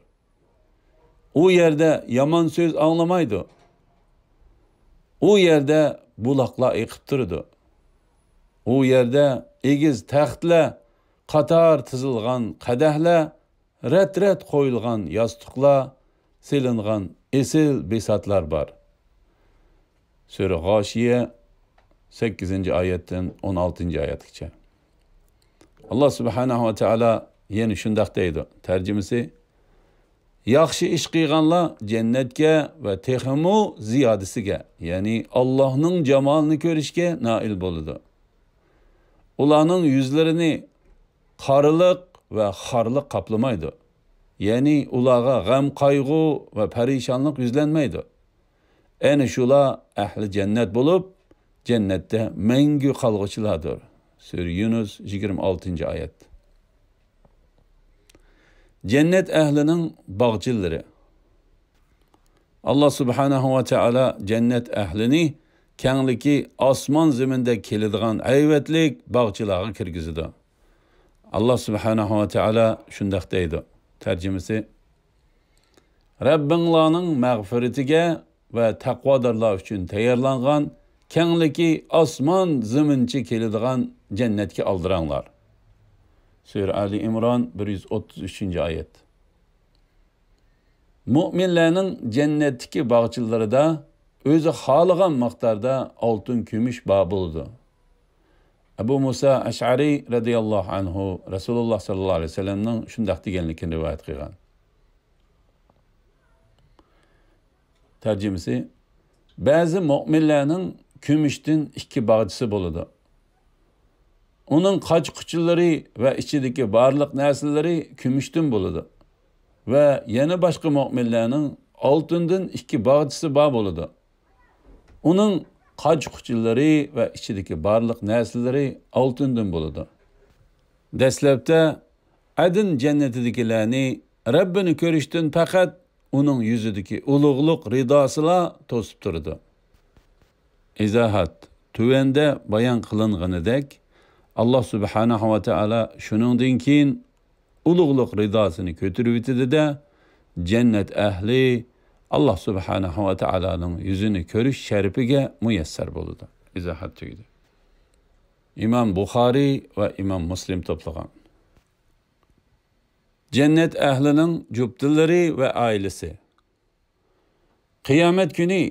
ئۇ يەردە يامان سۆز ئاڭلىمايدۇ. ئۇ يەردە بۇلاقلار ئېقىپ تۇرىدۇ. ئۇ يەردە ئېگىز تەختلەر، قاتار تىزىلغان قەدەھلەر، رەت-رەت قويۇلغان ياستۇقلار، سېلىنغان ئېسىل بىساتلار بار. سۈرە غاشىيە، سەككىزىنچى ئايەتتىن ئون ئالتىنچى ئايەتكىچە. ئاللاھ سۇبھانەھۇ ۋە تائالا يەنە شۇنداق دەيدۇ. تەرجىمىسى: ياخشى ئىش قىلغانلار جەننەتكە ۋە تېخىمۇ زىيادىسىگە، يەنى ئاللاھنىڭ جامالىنى كۆرۈشكە نائىل بولىدۇ. ئۇلارنىڭ يۈزلىرىنى قارىلىق ۋە خارلىق قاپلىمايدۇ. يەنى ئۇلارغا غەم-قايغۇ ۋە پەرىشانلىق يۈزلەنمەيدۇ. ئەنە شۇلار ئەھلى جەننەت بولۇپ، جەننەتتە مەڭگۈ قالغۇچىلاردۇر. سۈرە يۇنۇس، يىگىرمە ئالتىنچى ئايەت. جەننەت ئەھلىنىڭ باغچىلىرى. ئاللاھ سۇبھانەھۇ ۋە تائالا جەننەت ئەھلىنى كەڭلىكى ئاسمان زېمىندەك كېلىدىغان ھەيۋەتلىك باغچىلارغا كىرگۈزىدۇ. ئاللاھ سۇبھانەھۇ ۋە تائالا شۇنداق دەيدۇ. تەرجىمىسى: رەببىڭلارنىڭ مەغپىرىتىگە ۋە تەقۋادارلار ئۈچۈن تەييارلانغان كەڭلىكى ئاسمان زېمىنچە كېلىدىغان جەننەتكە ئالدىراڭلار. سۈرە ئالى ئىمران، بىر يۈز ئوتتۇز ئۈچىنچى ئايەت. مۆمىنلەرنىڭ جەننەتتىكى باغچىلىرىدا ئۆزى خالىغان مىقداردا ئالتۇن، كۈمۈش بار بولىدۇ. ئەبۇ مۇسا ئەشئەرى رەزىياللاھۇ ئەنھۇ رەسۇلۇللاھ ساللاللاھۇ ئەلەيھى ۋەسەللەمنىڭ شۇنداق دېگەنلىكىنى رىۋايەت قىلغان. تەرجىمىسى: بەزى مۆمىنلەرنىڭ كۈمۈشتىن ئىككى باغچىسى بولىدۇ. ئۇنىڭ قاچا-قۇچىلىرى ۋە ئىچىدىكى بارلىق نەرسىلىرى كۈمۈشتىن بولىدۇ. ۋە يەنە باشقا مۆمىنلەرنىڭ ئالتۇندىن ئىككى باغچىسى بار بولىدۇ. ئۇنىڭ قاچا-قۇچىلىرى ۋە ئىچىدىكى بارلىق نەرسىلىرى ئالتۇندىن بولىدۇ. دەسلەپتە ئەدىن جەننىتىدىكىلەرنى رەببىنى كۆرۈشتىن پەقەت ئۇنىڭ يۈزىدىكى ئۇلۇغلۇق رىداسىلا توسۇپ تۇرىدۇ. ئىزاھات: تۆۋەندە بايان قىلىنغىنىدەك، ئاللاھ سۇبھانەھۇ ۋە تائالا شۇنىڭدىن كېيىن ئۇلۇغلۇق رىداسىنى كۆتۈرۈۋېتىدۇ-دە، جەننەت ئەھلى ئاللاھ سۇبھانەھۇ ۋە تائالانىڭ يۈزىنى كۆرۈش شەرىپىگە مۇيەسسەر بولىدۇ. ئىزاھات تۈگىدى. ئىمام بۇخارىي ۋە ئىمام مۇسلىم توپلىغان. جەننەت ئەھلىنىڭ جۈپتىلىرى ۋە ئائىلىسى. قىيامەت كۈنى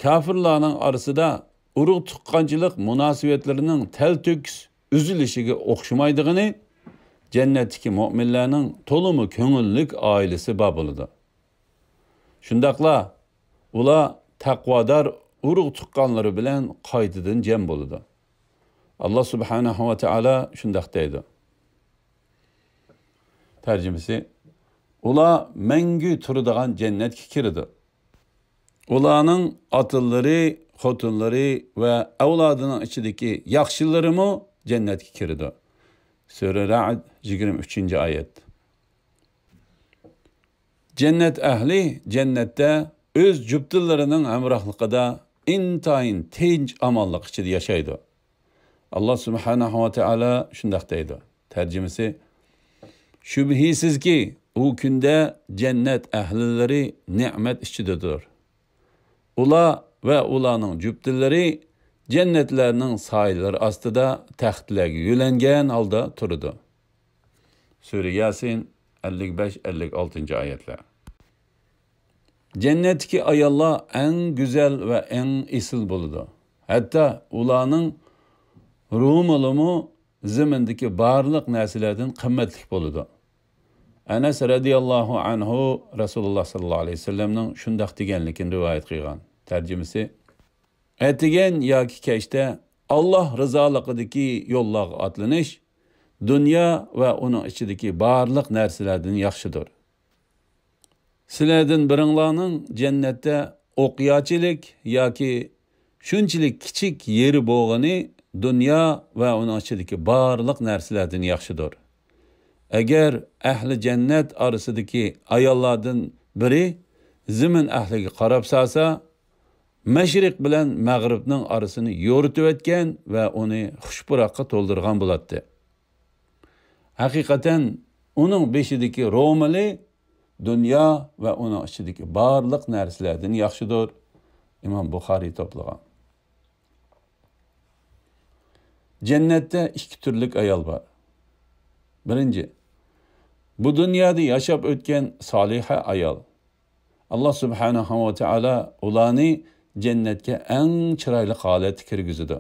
كاپىرلارنىڭ ئارىسىدا ئۇرۇق-تۇغقانچىلىق مۇناسىۋەتلىرىنىڭ تەلتۆكۈس ئۈزۈلۈشىگە ئوخشىمايدىغىنى، جەننەتتىكى مۆمىنلەرنىڭ تولىمۇ كۆڭۈللۈك ئائىلىسى بار بولىدۇ. شۇنداقلا ئۇلار تەقۋادار ئۇرۇق-تۇغقانلىرى بىلەن قايتىدىن جەم بولىدۇ. ئاللاھ سۇبھانەھۇ ۋە تائالا شۇنداق دەيدۇ. تەرجىمىسى: ئۇلار مەڭگۈ تۇرىدىغان جەننەتكە كىرىدۇ. ئۇلارنىڭ ئاتىلىرى، خوتۇنلىرى ۋە ئەۋلادىنىڭ ئىچىدىكى ياخشىلىرىمۇ جەننەتكە كىرىدۇ. سۈرە رەئد، يىگىرمە ئۈچىنچى ئايەت. جەننەت ئەھلى جەننەتتە ئۆز جۈپتىلىرىنىڭ ھەمراھلىقىدا ئىنتايىن تىنچ-ئامانلىق ئىچىدە ياشايدۇ. ئاللاھ سۇبھانەھۇ ۋە تائالا شۇنداق دەيدۇ. تەرجىمىسى: شۈبھىسىزكى، ئۇ كۈندە جەننەت ئەھلىلىرى نېمەت ئىچىدىدۇر. ئۇلار ۋە ئۇلارنىڭ جۈپتىلىرى جەننەتلەرنىڭ سايىلىرى ئاستىدا تەختلەرگە يۆلەنگەن ھالدا تۇرىدۇ. سۈرە ياسىن، ئەللىك بەش، ئەللىك ئالتىنچى ئايەتلەر. جەننەتتىكى ئاياللار ئەڭ گۈزەل ۋە ئەڭ ئېسىل بولىدۇ. ھەتتا ئۇلارنىڭ رومىلىمۇ زېمىندىكى بارلىق نەرسىلەردىن قىممەتلىك بولىدۇ. ئەنەس رەزىياللاھۇ ئەنھۇ رەسۇلۇللاھ ساللاللاھۇ ئەلەيھى ۋەسەللەمنىڭ شۇنداق دېگەنلىكىنى رىۋايەت قىلغان. تەرجىمىسى: ئەتىگەن ياكى كەچتە ئاللاھ رىزالىقىدىكى يوللارغا ئاتلىنىش دۇنيا ۋە ئۇنىڭ ئىچىدىكى بارلىق نەرسىلەردىن ياخشىدۇر. سىلەردىن بىرىڭلارنىڭ جەننەتتە ئوقياچىلىك ياكى شۇنچىلىك كىچىك يېرى بولغىنى دۇنيا ۋە ئۇنىڭ ئىچىدىكى بارلىق نەرسىلەردىن ياخشىدۇر. ئەگەر ئەھلى جەننەت ئارىسىدىكى ئاياللاردىن بىرى زېمىن ئەھلىگە قاراپ سالسا، مەشرىق بىلەن مەغرىبنىڭ ئارىسىنى يورۇتۇۋەتكەن ۋە ئۇنى خۇش پۇراققا تولدۇرغان بولاتتى. ھەقىقەتەن ئۇنىڭ بېشىدىكى رومىلى دۇنيا ۋە ئۇنىڭ ئىچىدىكى بارلىق نەرسىلەردىن ياخشىدۇر. ئىمام بۇخارىي توپلىغان. جەننەتتە ئىككى تۈرلۈك ئايال بار. بىرىنچى، بۇ دۇنيادا ياشاپ ئۆتكەن سالىھە ئايال. ئاللاھ سۇبھانەھۇ ۋە تائالا ئۇلارنى جەننەتكە ئەڭ چىرايلىق ھالەتتە كىرگۈزىدۇ.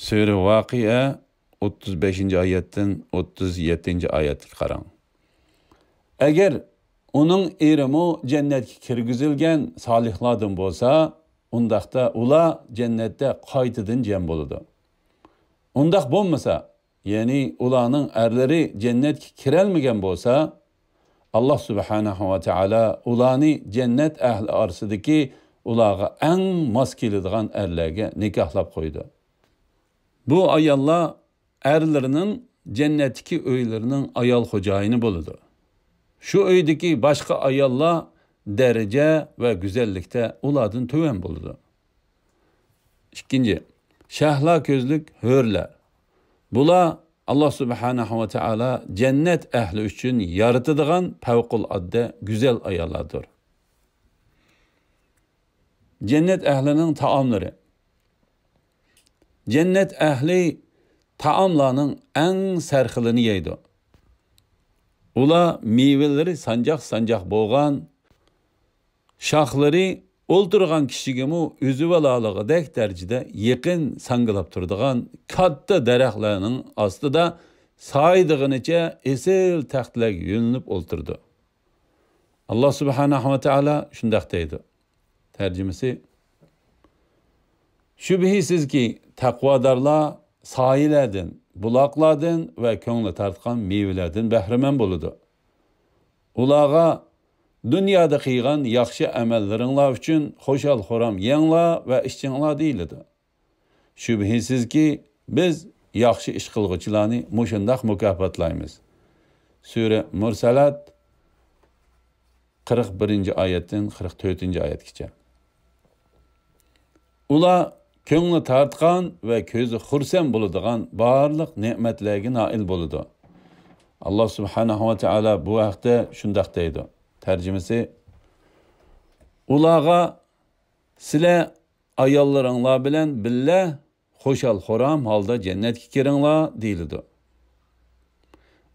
سۈرە ۋاقىئە، ئوتتۇز بەشىنچى ئايەتتىن ئوتتۇز يەتتىنچى ئايەتكە قاراڭ. ئەگەر ئۇنىڭ ئېرىمۇ جەننەتكە كىرگۈزۈلگەن سالىھلاردىن بولسا، ئۇنداقتا ئۇلار جەننەتتە قايتىدىن جەم بولىدۇ. ئۇنداق بولمىسا، يەنى ئۇلارنىڭ ئەرلىرى جەننەتكە كىرەلمىگەن بولسا، ئاللاھ سۇبھانەھۇ ۋە تائالا ئۇلارنى جەننەت ئەھلى ئارىسىدىكى ئۇلارغا ئەڭ ماس كېلىدىغان ئەرلەرگە نىكاھلاپ قويىدۇ. بۇ ئاياللار ئەرلىرىنىڭ جەننەتتىكى ئۆيلىرىنىڭ ئايال خوجايىنى بولىدۇ. شۇ ئۆيدىكى باشقا ئاياللار دەرىجە ۋە گۈزەللىكتە ئۇلاردىن تۆۋەن بولىدۇ. ئىككىنچى، شەھلا كۆزلۈك ھۆرلەر. بۇلار ئاللاھ سۇبھانەھۇ ۋە تائالا جەننەت ئەھلى ئۈچۈن يارىتىدىغان پەۋقۇلئاددە گۈزەل ئاياللاردۇر. جەننەت ئەھلىنىڭ تائاملىرى. جەننەت ئەھلى تائاملارنىڭ ئەڭ سەرخىلىنى يەيدۇ. ئۇلار مېۋىلىرى سانجاق-سانجاق بولغان، شاخلىرى ئولتۇرغان كىشىگىمۇ ئۈزۈۋالالىغۇدەك دەرىجىدە يېقىن ساڭگىلاپ تۇرىدىغان كاتتا دەرەخلەرنىڭ ئاستىدا سايىدىغىنىچە ئېسىل تەختلەرگە يۆلىنىپ ئولتۇرىدۇ. ئاللاھ سۇبھانەھۇ ۋە تائالا شۇنداق دەيدۇ. تەرجىمىسى: شۈبھىسىزكى، تەقۋادارلار سايىلەردىن، بۇلاقلاردىن ۋە كۆڭلى تارتقان مېۋىلەردىن بەھرىمەن بولىدۇ. ئۇلارغا دۇنيادا قىلغان ياخشى ئەمەللىرىڭلار ئۈچۈن خۇشال-خۇرام يەڭلار ۋە ئىچىڭلار دېيىلىدۇ. شۈبھىسىزكى، بىز ياخشى ئىش قىلغۇچىلارنى مۇشۇنداق مۇكاپاتلايمىز. سۈرە مۇرسەلات، قىرىق بىرىنچى ئايەتتىن قىرىق تۆتىنچى ئايەتكىچە. ئۇلار كۆڭلى تارتقان ۋە كۆزى خۇرسەن بولىدىغان بارلىق نېمەتلەرگە نائىل بولىدۇ. ئاللاھ سۇبھانەھۇ ۋە تائالا بۇ ھەقتە شۇنداق دەيدۇ. تەرجىمىسى: ئۇلارغا سىلەر ئاياللىرىڭلار بىلەن بىللە خۇشال-خۇرام ھالدا جەننەتكە كىرىڭلار دېيىلىدۇ.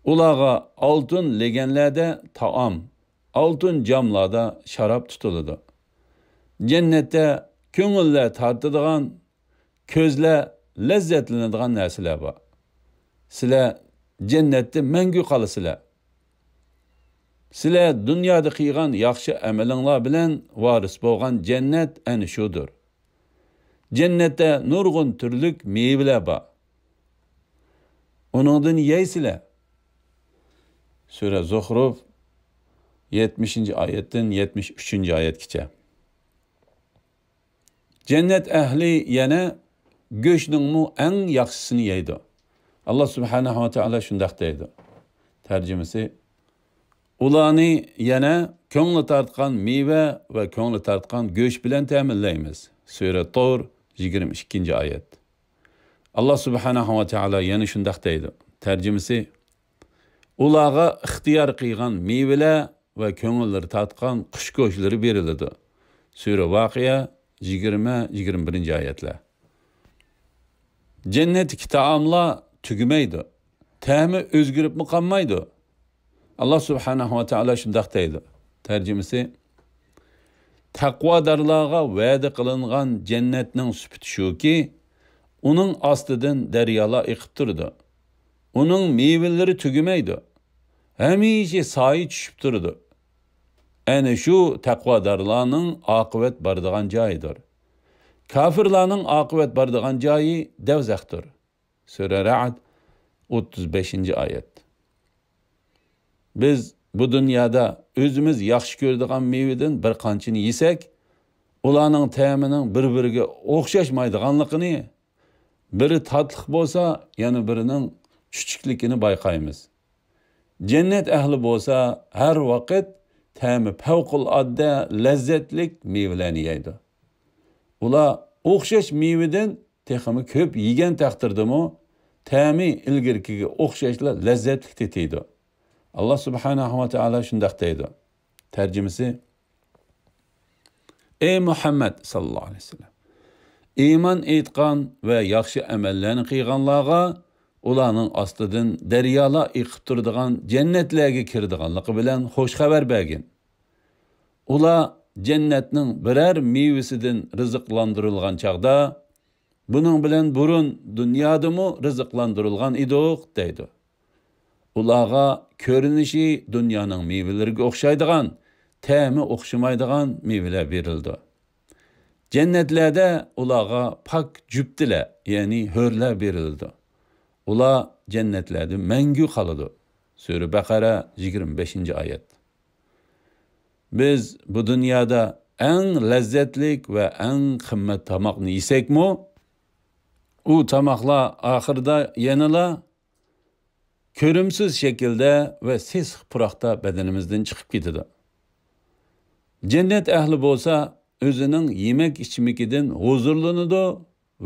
ئۇلارغا ئالتۇن لېگەنلەردە تائام، ئالتۇن جاملاردا شاراب تۇتۇلىدۇ. جەننەتتە كۆڭۈللەر تارتىدىغان، كۆزلەر لەززەتلىنىدىغان نەرسىلەر بار. سىلەر جەننەتتە مەڭگۈ قالىسىلەر. سىلەر دۇنيادا قىلغان ياخشى ئەمىلىڭلار بىلەن ۋارىس بولغان جەننەت ئەنە شۇدۇر. جەننەتتە نۇرغۇن تۈرلۈك مېۋىلەر بار. ئۇنىڭدىن يەيسىلەر. سۈرە زۇخرۇف، يەتمىشىنچى ئايەتتىن يەتمىش ئۈچىنچى ئايەتكىچە. جەننەت ئەھلى يەنە گۆشنىڭمۇ ئەڭ ياخشىسىنى يەيدۇ. ئاللاھ سۇبھانەھۇ ۋە تائالا شۇنداق دەيدۇ. تەرجىمىسى: ئۇلارنى يەنە كۆڭلى تارتقان مېۋە ۋە كۆڭلى تارتقان گۆش بىلەن تەمىنلەيمىز. سۈرە تور، يىگىرمە ئىككىنچى ئايەت. ئاللاھ سۇبھانەھۇ ۋە تائالا يەنە شۇنداق دەيدۇ. تەرجىمىسى: ئۇلارغا ئىختىيار قىلغان مېۋىلەر ۋە كۆڭۈللىرى تارتقان قۇش گۆشلىرى بېرىلىدۇ. سۈرە ۋاقىئە، يىگىرمە، يىگىرمە بىرىنچى ئايەتلەر. جەننەتتىكى تائاملار تۈگىمەيدۇ، تەمى ئۆزگىرىپمۇ قالمايدۇ. ئاللا سۇبھانەھۇ ۋە تائالا شۇنداق دەيدۇ. تەرجىمىسى، تەقۋادارلارغا ۋەدە قىلىنغان جەننەتنىڭ سۈپىتى شۇكى، ئۇنىڭ ئاستىدىن دەريالار ئېقىپ تۇرىدۇ. ئۇنىڭ مېۋىلىرى تۈگىمەيدۇ. ھەمىشە سايە چۈشۈپ تۇرىدۇ. ئەنە شۇ تەقۋادارلارنىڭ ئاقىۋەت بارىدىغان جايىدۇر. كاپىرلارنىڭ ئاقىۋەت بارىدىغان جايى دەۋزەختۇر. سۈرە رەئد، ئوتتۇز بەشىنچى ئايەت. بىز بۇ دۇنيادا ئۆزىمىز ياخشى كۆرىدىغان مېۋىدىن بىر قانچىنى يېسەك، ئۇلارنىڭ تەمىنىڭ بىر-بىرىگە ئوخشاشمايدىغانلىقىنى، بىرى تاتلىق بولسا، يەنە بىرىنىڭ چۈچۈكلۈكىنى بايقايمىز. جەننەت ئەھلى بولسا، ھەر ۋاقىت تەمى پەۋقۇلئاددە لەززەتلىك مېۋىلەرنى يەيدۇ. ئۇلار ئوخشاش مېۋىدىن تېخىمۇ كۆپ يېگەن تەقدىردىمۇ، تەمى ئىلگىرىكىگە ئوخشاشلا لەززەتلىك تېتىيدۇ. ئاللا سۇبھانەھۇ ۋە تائالا شۇنداق دەيدۇ. تەرجىمىسى، ئەي مۇھەممەد ساللاللاھۇ ئەلەيھى ۋەسەللەم! ئىمان ئېيتقان ۋە ياخشى ئەمەللەرنى قىلغانلارغا ئۇلارنىڭ ئاستىدىن دەريالار ئېقىپ تۇرىدىغان جەننەتلەرگە كىرىدىغانلىقى بىلەن خۇش خەۋەر بەرگىن. ئۇلار جەننەتنىڭ بىرەر مېۋىسىدىن رىزىقلاندۇرۇلغان چاغدا، بۇنىڭ بىلەن بۇرۇن دۇنيادىمۇ رىزىقلاندۇرۇلغان ئىدۇق، دەيدۇ. ئۇلارغا كۆرۈنۈشى دۇنيانىڭ مېۋىلىرىگە ئوخشايدىغان، تەمى ئوخشىمايدىغان مېۋىلەر بېرىلىدۇ. جەننەتلەردە ئۇلارغا پاك جۈپتىلەر، يەنى ھۆرلەر بېرىلىدۇ. ئۇلار جەننەتلەردە مەڭگۈ قالىدۇ. سۈرە بەقەرە، يىگىرمە بەشىنچى ئايەت. بىز بۇ دۇنيادا ئەڭ لەززەتلىك ۋە ئەڭ قىممەت تاماقنى يېسەكمۇ، ئۇ تاماقلار ئاخىرىدا يەنىلا كۆرۈمسىز شەكىلدە ۋە سېسىق پۇراقتا بەدىنىمىزدىن چىقىپ كېتىدۇ. جەننەت ئەھلى بولسا ئۆزىنىڭ يېمەك-ئىچمىكىدىن ھۇزۇرلىنىدۇ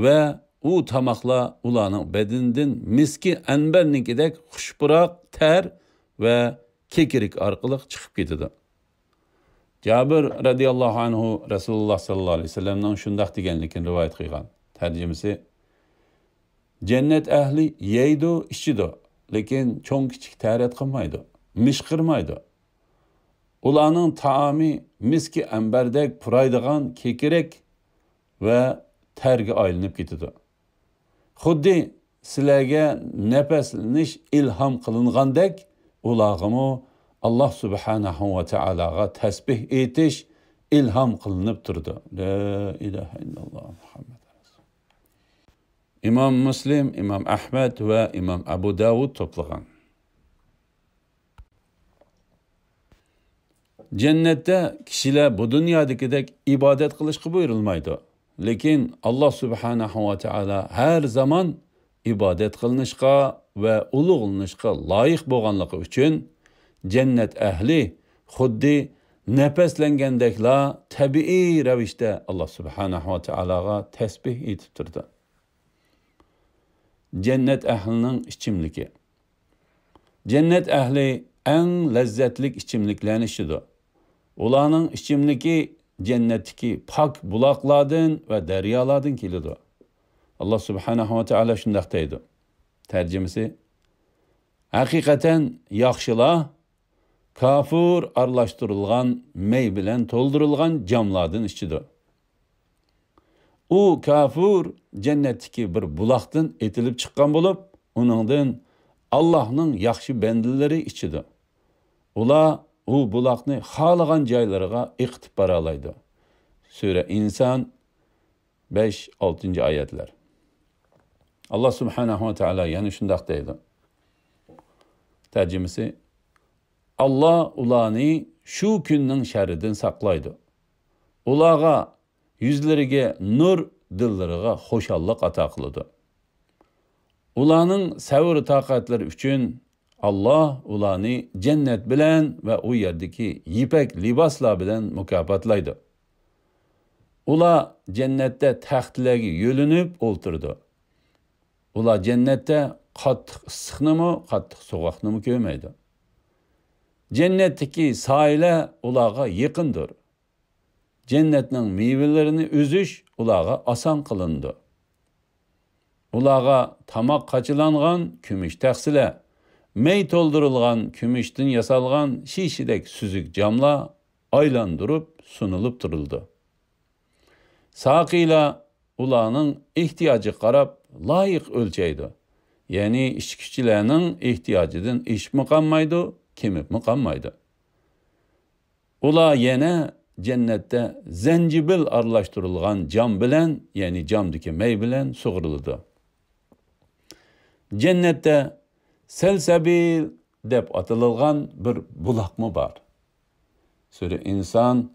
ۋە ئۇ تاماقلار ئۇلارنىڭ بەدىنىدىن مىسكى ئەنبەرنىڭكىدەك خۇش پۇراق تەر ۋە كېكىرىك ئارقىلىق چىقىپ كېتىدۇ. جابىر رەزىياللاھۇ ئەنھۇ رەسۇلۇللا ساللاللاھۇ ئەلەيھى ۋەسەللەمنىڭ شۇنداق دېگەنلىكىنى رىۋايەت قىلغان. تەرجىمىسى، جەننەت ئەھلى يەيدۇ، ئىچىدۇ، لېكىن چوڭ-كىچىك تەرەت قىلمايدۇ، مىشقىرمايدۇ. ئۇلارنىڭ تائامى مىسكى ئەنبەردەك پۇرايدىغان كېكىرەك ۋە تەرگە ئايلىنىپ كېتىدۇ. خۇددى سىلەرگە نەپەسلىنىش ئىلھام قىلىنغاندەك، ئۇلارغىمۇ ئاللا سۇبھانەھۇ ۋە تائالاغا تەسبىھ ئېيتىش ئىلھام قىلىنىپ تۇرىدۇ. لا ئىلاھە ئىللاللا مۇھەممەد رەسۇل. ئىمام مۇسلىم، ئىمام ئەھمەد ۋە ئىمام ئەبۇ داۋۇد توپلىغان. جەننەتتە كىشىلەر بۇ دۇنيادىكىدەك ئىبادەت قىلىشقا بۇيرۇلمايدۇ. لېكىن ئاللا سۇبھانەھۇ ۋە تائالا ھەر زامان ئىبادەت قىلىنىشقا ۋە ئۇلۇغلىنىشقا لايىق بولغانلىقى ئۈچۈن، جەننەت ئەھلى خۇددى نەپەسلەنگەندەكلا تەبىئىي رەۋىشتە ئاللا سۇبھانەھۇ ۋە تائالاغا تەسبىھ ئېيتىپ تۇرىدۇ. جەننەت ئەھلىنىڭ ئىچىملىكى. جەننەت ئەھلى ئەڭ لەززەتلىك ئىچىملىكلەرنى ئىچىدۇ. ئۇلارنىڭ ئىچىملىكى جەننەتتىكى پاك بۇلاقلاردىن ۋە دەريالاردىن كېلىدۇ. ئاللا سۇبھانەھۇ ۋە تائالا شۇنداق دەيدۇ. تەرجىمىسى، ھەقىقەتەن ياخشىلار كافۇر ئارىلاشتۇرۇلغان مەي بىلەن تولدۇرۇلغان جاملاردىن ئىچىدۇ. ئۇ كافۇر جەننەتتىكى بىر بۇلاقتىن ئېتىلىپ چىققان بولۇپ، ئۇنىڭدىن ئاللاھنىڭ ياخشى بەندىلىرى ئىچىدۇ. ئۇلار ئۇ بۇلاقنى خالىغان جايلىرىغا ئېقىتىپ بارالايدۇ. سۈرە ئىنسان، بەش، ئالتىنچى ئايەتلەر. ئاللا سۇبھانەھۇ ۋە تائالا يەنە شۇنداق دەيدۇ. تەرجىمىسى، ئاللا ئۇلارنى شۇ كۈننىڭ شەررىدىن ساقلايدۇ. ئۇلارغا يۈزلىرىگە نۇر، دىللىرىغا خۇشاللىق ئاتا قىلىدۇ. ئۇلارنىڭ سەۋر-تاقەتلىرى ئۈچۈن ئاللا ئۇلارنى جەننەت بىلەن ۋە ئۇ يەردىكى يىپەك لىباسلار بىلەن مۇكاپاتلايدۇ. ئۇلار جەننەتتە تەختلەرگە يۆلىنىپ ئولتۇرىدۇ. ئۇلار جەننەتتە قاتتىق ئىسسىقنىمۇ، قاتتىق سوغۇقنىمۇ كۆرمەيدۇ. جەننەتتىكى سايىلەر ئۇلارغا يېقىندۇر. جەننەتنىڭ مېۋىلىرىنى ئۈزۈش ئۇلارغا ئاسان قىلىنىدۇ. ئۇلارغا تاماق قاچىلانغان كۈمۈش تەخسىلەر، مەي تولدۇرۇلغان كۈمۈشتىن ياسالغان شىشىدەك سۈزۈك جاملار ئايلاندۇرۇپ سۇنۇلۇپ تۇرۇلىدۇ. ساقىيلار ئۇلارنىڭ ئېھتىياجىغا قاراپ لايىق ئۆلچەيدۇ. يەنى ئىچكۈچىلەرنىڭ ئېھتىياجىدىن ئېشىپمۇ قالمايدۇ، كېمىپمۇ قالمايدۇ. ئۇلار يەنە جەننەتتە زەنجىبىل ئارىلاشتۇرۇلغان جام بىلەن، يەنى جامدىكى مەي بىلەن سۇغۇرۇلىدۇ. جەننەتتە سەلسەبىل دەپ ئاتىلىدىغان بىر بۇلاقمۇ بار. سۈرە ئىنسان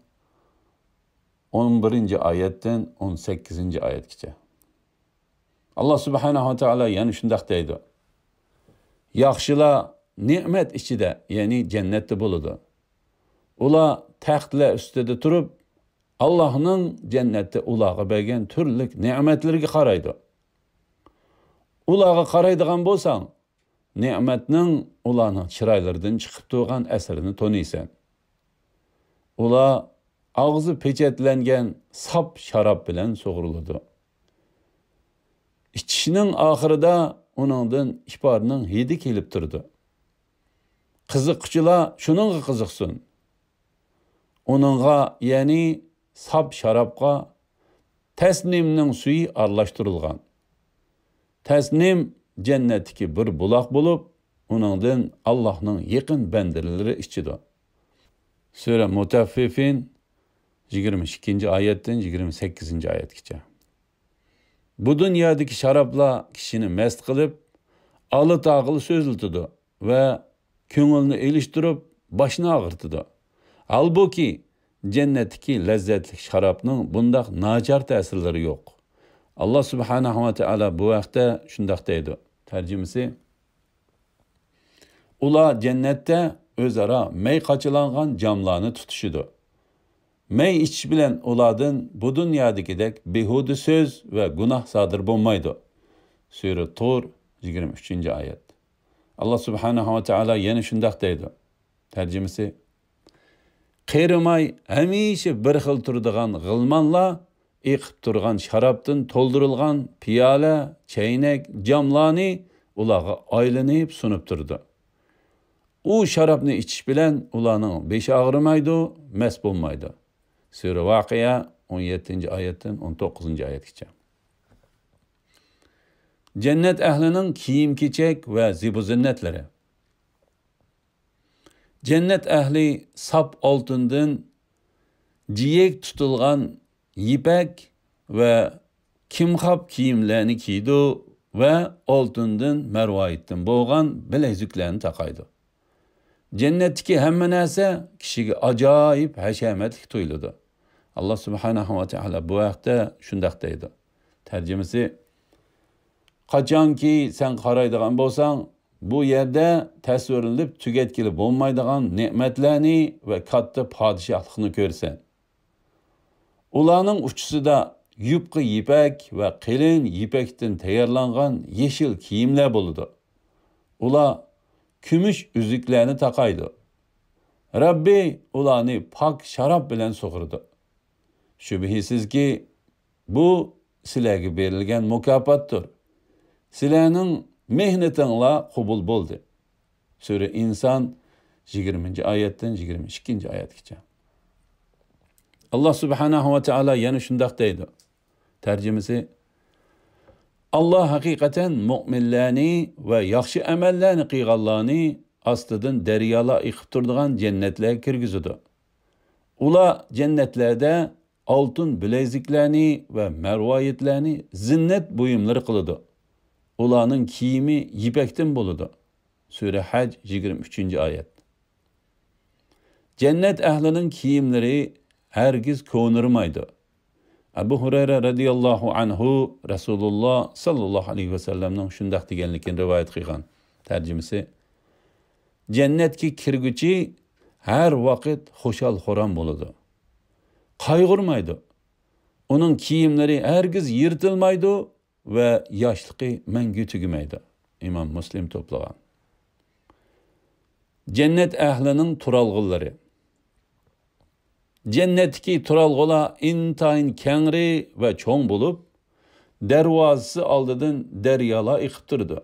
ئون بىرىنچى ئايەتتىن ئون سەككىزىنچى ئايەتكىچە. ئاللا سۇبھانەھۇ ۋە تائالا يەنە شۇنداق دەيدۇ: ياخشىلار نېمەت ئىچىدە، يەنى جەننەتتە بولىدۇ. ئۇلار تەختلەر ئۈستىدە تۇرۇپ، ئاللاھنىڭ جەننەتتە ئۇلارغا بەرگەن تۈرلۈك نېمەتلىرىگە قارايدۇ. ئۇلارغا قارايدىغان بولساڭ، نېمەتنىڭ ئۇلارنىڭ چىرايلىرىدىن چىقىپ تۇرغان ئەسىرىنى تونۇيسەن. ئۇلار ئاغزى پېچەتلەنگەن ساپ شاراب بىلەن سۇغۇرۇلىدۇ. ئىچىشنىڭ ئاخىرىدا ئۇنىڭدىن ئىپارنىڭ ھىدى كېلىپ تۇرىدۇ. قىزىققۇچىلار شۇنىڭغا قىزىقسۇن. ئۇنىڭغا، يەنى ساپ شارابقا تەسنىمنىڭ سۈيى ئارىلاشتۇرۇلغان. تەسنىم جەننەتتىكى بىر بۇلاق بولۇپ، ئۇنىڭدىن ئاللاھنىڭ يېقىن بەندىلىرى ئىچىدۇ. سۈرە مۇتەففىفىن، يىگىرمە ئىككىنچى ئايەتتىن يىگىرمە سەككىزىنچى ئايەتكىچە. بۇ دۇنيادىكى شارابلار كىشىنى مەست قىلىپ، ئالا تاغىلا سۆزلىتىدۇ ۋە كۆڭۈلنى ئېلىشتۇرۇپ، باشنى ئاغرىتىدۇ. ھالبۇكى، جەننەتتىكى لەززەتلىك شارابنىڭ بۇنداق ناچار تەسىرلىرى يوق. ئاللا سۇبھانەھۇ ۋە تائالا بۇ ھەقتە شۇنداق دەيدۇ. تەرجىمىسى: ئۇلار جەننەتتە ئۆزئارا مەي قاچىلانغان جاملارنى تۇتۇشىدۇ. مەي ئىچىش بىلەن ئۇلاردىن بۇ دۇنيادىكىدەك بىھۇدە سۆز ۋە گۇناھ سادىر بولمايدۇ. سۈرە تۇر، يىگىرمە ئۈچىنچى ئايەت. ئاللا سۇبھانەھۇ ۋە تائالا يەنە شۇنداق دەيدۇ. تەرجىمىسى: قېرىماي ھەمىشە بىر خىل تۇرىدىغان غىلمانلار ئېقىپ تۇرغان شارابتىن تولدۇرۇلغان پىيالە، چەينەك، جاملارنى ئۇلارغا ئايلىنىپ سۇنۇپ تۇرىدۇ. ئۇ شارابنى ئىچىش بىلەن ئۇلارنىڭ بېشى ئاغرىمايدۇ، مەست بولمايدۇ. سۈرە ۋەقىئە، ئون يەتتىنچى ئايەتتىن ئون توققۇزىنچى ئايەتكىچە. جەننەت ئەھلىنىڭ كىيىم-كېچەك ۋە زىبۇ-زىننەتلىرى. جەننەت ئەھلى ساپ ئالتۇندىن جىيەك تۇتۇلغان يىپەك ۋە كىمخاپ كىيىملەرنى كىيىدۇ ۋە ئالتۇندىن، مەرۋايىتتىن بولغان بىلەزۈكلەرنى تاقايدۇ. جەننەتتىكى ھەممە نەرسە كىشىگە ئاجايىپ ھەشەمەتلىك تۇيۇلىدۇ. ئاللا سۇبھانەھۇ ۋە تائالا بۇ ھەقتە شۇنداق دەيدۇ. تەرجىمىسى: قاچانكى سەن قارايدىغان بولساڭ، بۇ يەردە تەسۋىرلىنىپ تۈگەتكىلى بولمايدىغان نېمەتلەرنى ۋە كاتتا پادىشاھلىقنى كۆرىسەن. ئۇلارنىڭ ئۇچىسىدا يۇپقا يىپەك ۋە قېلىن يىپەكتىن تەييارلانغان يېشىل كىيىملەر بولىدۇ. ئۇلار كۈمۈش ئۈزۈكلەرنى تاقايدۇ. رەببى ئۇلارنى پاك شاراب بىلەن سۇغۇرىدۇ. شۈبھىسىزكى، بۇ سىلەرگە بېرىلگەن مۇكاپاتتۇر. سىلەرنىڭ مېھنىتىڭلار قوبۇل بولدى. سۈرە ئىنسان، يىگىرمىنچى ئايەتتىن يىگىرمە ئىككىنچى ئايەتكىچە. ئاللا سۇبھانەھۇ ۋە تائالا يەنە شۇنداق دەيدۇ. تەرجىمىسى: ئاللا ھەقىقەتەن مۆمىنلەرنى ۋە ياخشى ئەمەللەرنى قىلغانلارنى ئاستىدىن دەريالار ئېقىپ تۇرىدىغان جەننەتلەرگە كىرگۈزىدۇ. ئۇلار جەننەتلەردە ئالتۇن بىلەزىكلەرنى ۋە مەرۋايىتلەرنى زىننەت بۇيۇملىرى قىلىدۇ. ئۇلارنىڭ كىيىمى يىپەكتىن بولىدۇ. سۈرە ھەج، يىگىرمە ئۈچىنچى ئايەت. جەننەت ئەھلىنىڭ كىيىملىرى ھەرگىز كونىرىمايدۇ. ئەبۇ ھۇرەيرە رەزىياللاھۇ ئەنھۇ رەسۇلۇللا ساللاللاھۇ ئەلەيھى ۋەسەللەمنىڭ شۇنداق دېگەنلىكىنى رىۋايەت قىلغان. تەرجىمىسى: جەننەتكە كىرگۈچى ھەر ۋاقىت خۇشال-خۇرام بولىدۇ. قايغۇرمايدۇ. ئۇنىڭ كىيىملىرى ھەرگىز يىرتىلمايدۇ ۋە ياشلىقى مەڭگۈ تۈگىمەيدۇ. ئىمام مۇسلىم توپلىغان. جەننەت ئەھلىنىڭ تۇرالغۇلىرى. جەننەتتىكى تۇرالغۇلار ئىنتايىن كەڭرى ۋە چوڭ بولۇپ، دەرۋازىسى ئالدىدىن دەريالار ئېقىپ تۇرىدۇ.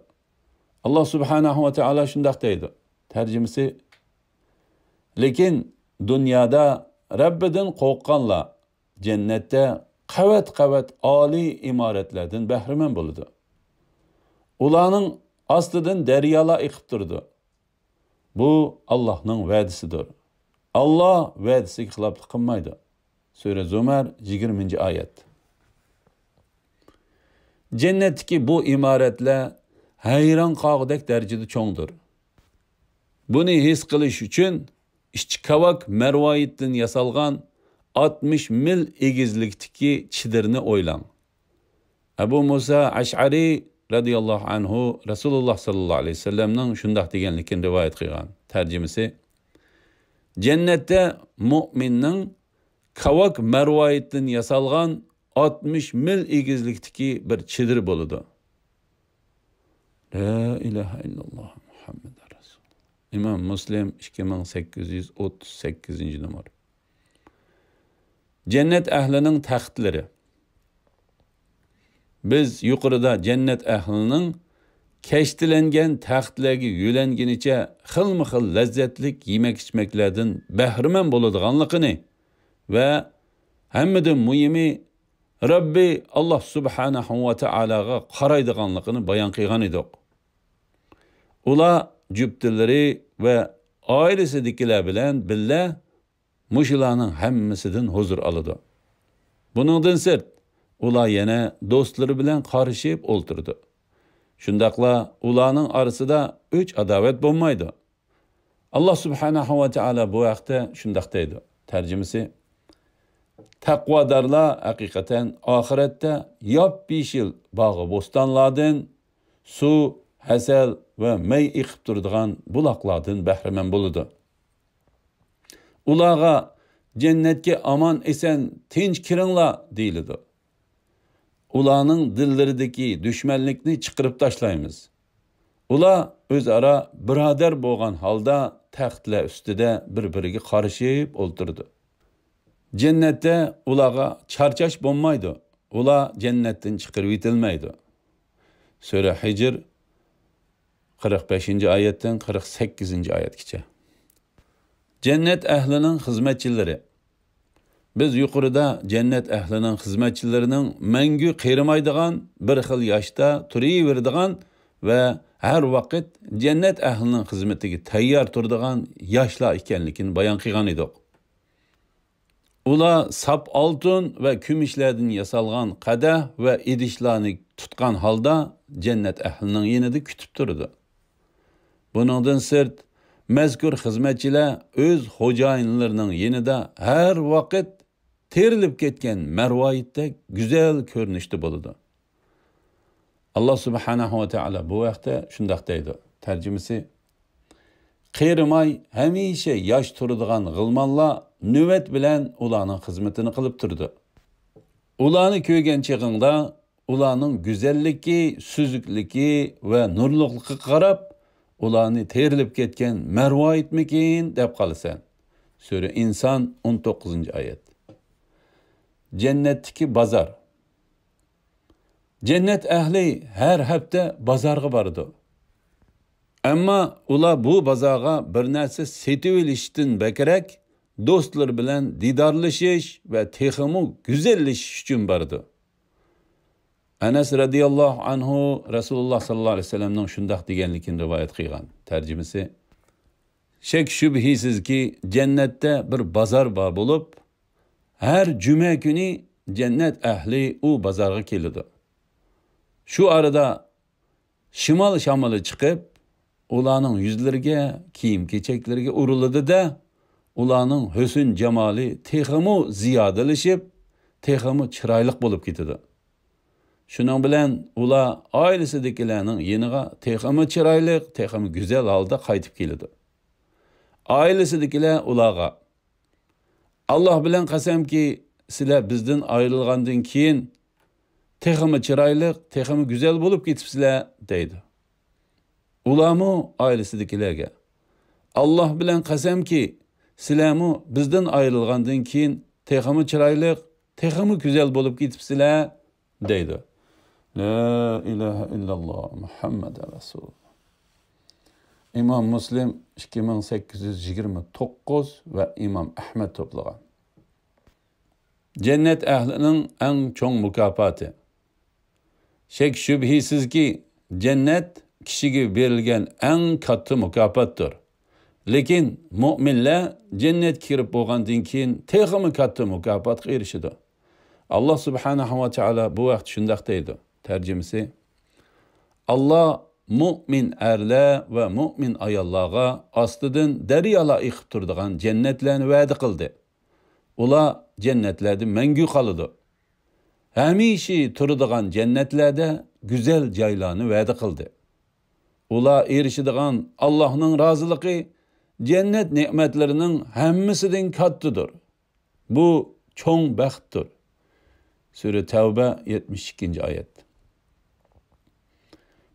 ئاللا سۇبھانەھۇ ۋە تائالا شۇنداق دەيدۇ. تەرجىمىسى، لېكىن دۇنيادا رەببىدىن قورققانلار جەننەتتە قەۋەت-قەۋەت ئالىي ئىمارەتلەردىن بەھرىمەن بولىدۇ. ئۇلارنىڭ ئاستىدىن دەريالار ئېقىپ تۇرىدۇ. بۇ ئاللاھنىڭ ۋەدىسىدۇر. ئاللا ۋەدىسىگە خىلاپلىق قىلمايدۇ. سۈرە زۇمەر، يىگىرمىنچى ئايەت. جەننەتتىكى بۇ ئىمارەتلەر ھەيران قالغۇدەك دەرىجىدە چوڭدۇر. بۇنى ھېس قىلىش ئۈچۈن ئىچى كاۋاك مەرۋايىتتىن ياسالغان ئاتمىش مىل ئېگىزلىكتىكى چېدىرنى ئويلاڭ. ئەبۇ مۇسا ئەشئەرى رەزىياللاھۇ ئەنھۇ رەسۇلۇللا ساللاللاھۇ ئەلەيھى ۋەسەللەمنىڭ شۇنداق دېگەنلىكىنى رىۋايەت قىلغان. تەرجىمىسى، جەننەتتە مۇئمىننىڭ كاۋاك مەرۋايىتتىن ياسالغان ئاتمىش مىل ئېگىزلىكتىكى بىر چېدىر بولىدۇ. لا ئىلاھە ئىللاللاھ مۇھەممەدۇر رەسۇلۇللاھ. ئىمام مۇسلىم، ئىككى مىڭ سەككىز يۈز ئوتتۇز سەككىزىنچى نومۇر. جەننەت ئەھلىنىڭ تەختلىرى. بىز يۇقىرىدا جەننەت ئەھلىنىڭ كەشتىلەنگەن تەختلەرگە يۆلەنگىنىچە خىلمۇ خىل لەززەتلىك يېمەك-ئىچمەكلەردىن بەھرىمەن بولىدىغانلىقىنى ۋە ھەممىدىن مۇھىمى، رەببى ئاللا سۇبھانەھۇ ۋە تائالاغا قارايدىغانلىقىنى بايان قىلغان ئىدۇق. ئۇلار جۈپتىلىرى ۋە ئائىلىسىدىكىلەر بىلەن بىللە مۇشۇلارنىڭ ھەممىسىدىن ھۇزۇر ئالىدۇ. بۇنىڭدىن سىرت، ئۇلار يەنە دوستلىرى بىلەن قارىشىپ ئولتۇرىدۇ. شۇنداقلا ئۇلارنىڭ ئارىسىدا ئۆچ-ئاداۋەت بولمايدۇ. ئاللا سۇبھانەھۇ ۋە تائالا بۇ ھەقتە شۇنداق دەيدۇ. تەرجىمىسى، تەقۋادارلار ھەقىقەتەن ئاخىرەتتە ياپيېشىل باغۇ بوستانلاردىن، سۇ، ھەسەل ۋە مەي ئېقىپ تۇرىدىغان بۇلاقلاردىن بەھرىمەن بولىدۇ. ئۇلارغا جەننەتكە ئامان-ئېسەن تىنچ كىرىڭلار دېيىلىدۇ. ئۇلارنىڭ دىللىرىدىكى دۈشمەنلىكنى چىقىرىپ تاشلايمىز. ئۇلار ئۆزئارا بۇرادەر بولغان ھالدا تەختلەر ئۈستىدە بىر-بىرىگە قارىشىپ ئولتۇرىدۇ. جەننەتتە ئۇلارغا چارچاش بولمايدۇ. ئۇلار جەننەتتىن چىقىرىۋېتىلمەيدۇ. سۈرە ھىجر، قىرىق بەشىنچى ئايەتتىن قىرىق سەككىزىنچى ئايەتكىچە. جەننەت ئەھلىنىڭ خىزمەتچىلىرى. بىز يۇقىرىدا جەننەت ئەھلىنىڭ خىزمەتچىلىرىنىڭ مەڭگۈ قېرىمايدىغان، بىر خىل ياشتا تۇرۇۋېرىدىغان ۋە ھەر ۋاقىت جەننەت ئەھلىنىڭ خىزمىتىگە تەييار تۇرىدىغان ياشلار ئىكەنلىكىنى بايان قىلغان ئىدۇق. ئۇلار ساپ ئالتۇن ۋە كۈمۈشلەردىن ياسالغان قەدەھ ۋە ئىدىشلارنى تۇتقان ھالدا جەننەت ئەھلىنىڭ يېنىدا كۈتۈپ تۇرىدۇ. بۇنىڭدىن سىرت، مەزكۇر خىزمەتچىلەر ئۆز خوجايىنلىرىنىڭ يېنىدا ھەر ۋاقىت تېرىلىپ كەتكەن مەرۋايىتتەك گۈزەل كۆرۈنۈشتە بولىدۇ. ئاللا سۇبھانەھۇ ۋە تائالا بۇ ھەقتە شۇنداق دەيدۇ. تەرجىمىسى، قېرىماي ھەمىشە ياش تۇرىدىغان غىلمانلار نۆۋەت بىلەن ئۇلارنىڭ خىزمىتىنى قىلىپ تۇرىدۇ. ئۇلارنى كۆرگەن چېغىڭدا ئۇلارنىڭ گۈزەللىكى، سۈزۈكلۈكى ۋە نۇرلۇقلۇقىغا قاراپ، ئۇلارنى تېرىلىپ كەتكەن مەرۋايىتمىكىن دەپ قالىسەن. سۈرە ئىنسان، ئون توققۇزىنچى ئايەت. جەننەتتىكى بازار. جەننەت ئەھلى ھەر ھەپتە بازارغا بارىدۇ. ئەمما ئۇلار بۇ بازارغا بىر نەرسە سېتىۋېلىشتىن بەكرەك، دوستلىرى بىلەن دىدارلىشىش ۋە تېخىمۇ گۈزەللىشىش ئۈچۈن بارىدۇ. ئەنەس رەزىياللاھۇ ئەنھۇ رەسۇلۇللا ساللاللاھۇ ئەلەيھى ۋەسەللەمنىڭ شۇنداق دېگەنلىكىنى رىۋايەت قىلغان. تەرجىمىسى، شەك-شۈبھىسىزكى، جەننەتتە بىر بازار بار بولۇپ، ھەر جۈمە كۈنى جەننەت ئەھلى ئۇ بازارغا كېلىدۇ. شۇ ئارىدا شىمال شامىلى چىقىپ، ئۇلارنىڭ يۈزلىرىگە، كىيىم-كېچەكلىرىگە ئۇرۇلىدۇ-دە، ئۇلارنىڭ ھۆسن-جامالى تېخىمۇ زىيادىلىشىپ، تېخىمۇ چىرايلىق بولۇپ كېتىدۇ. شۇنىڭ بىلەن ئۇلار ئائىلىسىدىكىلەرنىڭ يېنىغا تېخىمۇ چىرايلىق، تېخىمۇ گۈزەل ھالدا قايتىپ كېلىدۇ. ئائىلىسىدىكىلەر ئۇلارغا، «ئاللا بىلەن قەسەمكى، سىلەر بىزدىن ئايرىلغاندىن كېيىن تېخىمۇ چىرايلىق، تېخىمۇ گۈزەل بولۇپ كېتىپسىلەر» دەيدۇ. ئۇلارمۇ ئائىلىسىدىكىلەرگە، «ئاللا بىلەن قەسەمكى، سىلەرمۇ بىزدىن ئايرىلغاندىن كېيىن تېخىمۇ چىرايلىق، تېخىمۇ گۈزەل بولۇپ كېتىپسىلەر» دەيدۇ. لا إله إلا الله محمد رسول الله. ئىمام مۇسلىم ئىككى مىڭ سەككىز يۈز يىگىرمە توققۇز ۋە ئىمام ئەھمەد توپلىغان. جەننەت ئەھلىنىڭ ئەڭ چوڭ مۇكاپاتى. شەك-شۈبھىسىزكى، جەننەت كىشىگە بېرىلگەن ئەڭ كاتتا مۇكاپاتتۇر. لېكىن مۆمىنلەر جەننەتكە كىرىپ بولغاندىن كېيىن تېخىمۇ كاتتا مۇكاپاتقا ئېرىشىدۇ. ئاللا سۇبھانەھۇ ۋە تائالا بۇ ھەقتە شۇنداق دەيدۇ. تەرجىمىسى: ئاللا مۆمىن ئەرلەر ۋە مۆمىن ئاياللارغا ئاستىدىن دەريالار ئېقىپ تۇرىدىغان جەننەتلەرنى ۋەدە قىلدى. ئۇلار جەننەتلەردە مەڭگۈ قالىدۇ. ھەمىشە تۇرىدىغان جەننەتلەردە گۈزەل جايلارنى ۋەدە قىلدى. ئۇلار ئېرىشىدىغان ئاللاھنىڭ رازىلىقى جەننەت نېمەتلىرىنىڭ ھەممىسىدىن كاتتىدۇر. بۇ چوڭ بەختتۇر. سۈرە تەۋبە، يەتمىش ئىككىنچى ئايەت.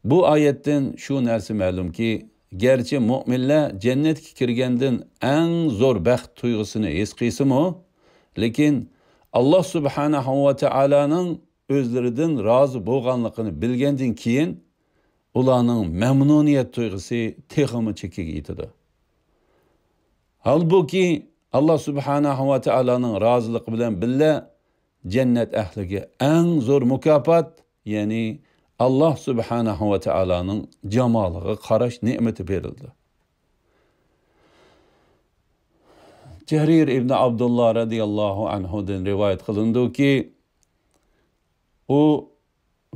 بۇ ئايەتتىن شۇ نەرسە مەلۇمكى، گەرچە مۆمىنلەر جەننەتكە كىرگەندىن ئەڭ زور بەخت تۇيغۇسىنى ھېس قىلسىمۇ، لېكىن ئاللا سۇبھانەھۇ ۋە تائالانىڭ ئۆزلىرىدىن رازى بولغانلىقىنى بىلگەندىن كېيىن، ئۇلارنىڭ مەمنۇنىيەت تۇيغۇسى تېخىمۇ چېكىگە يېتىدۇ. ھالبۇكى، ئاللا سۇبھانەھۇ ۋە تائالانىڭ رازىلىقى بىلەن بىللە، جەننەت ئەھلىگە ئەڭ زور مۇكاپات، يەنى ئاللا سۇبھانەھۇ ۋە تائالانىڭ جامالىغا قاراش نېمىتى بېرىلدى. جەرىر ئىبنى ئابدۇللا رەزىياللاھۇ ئەنھۇدىن رىۋايەت قىلىنىدۇكى، ئۇ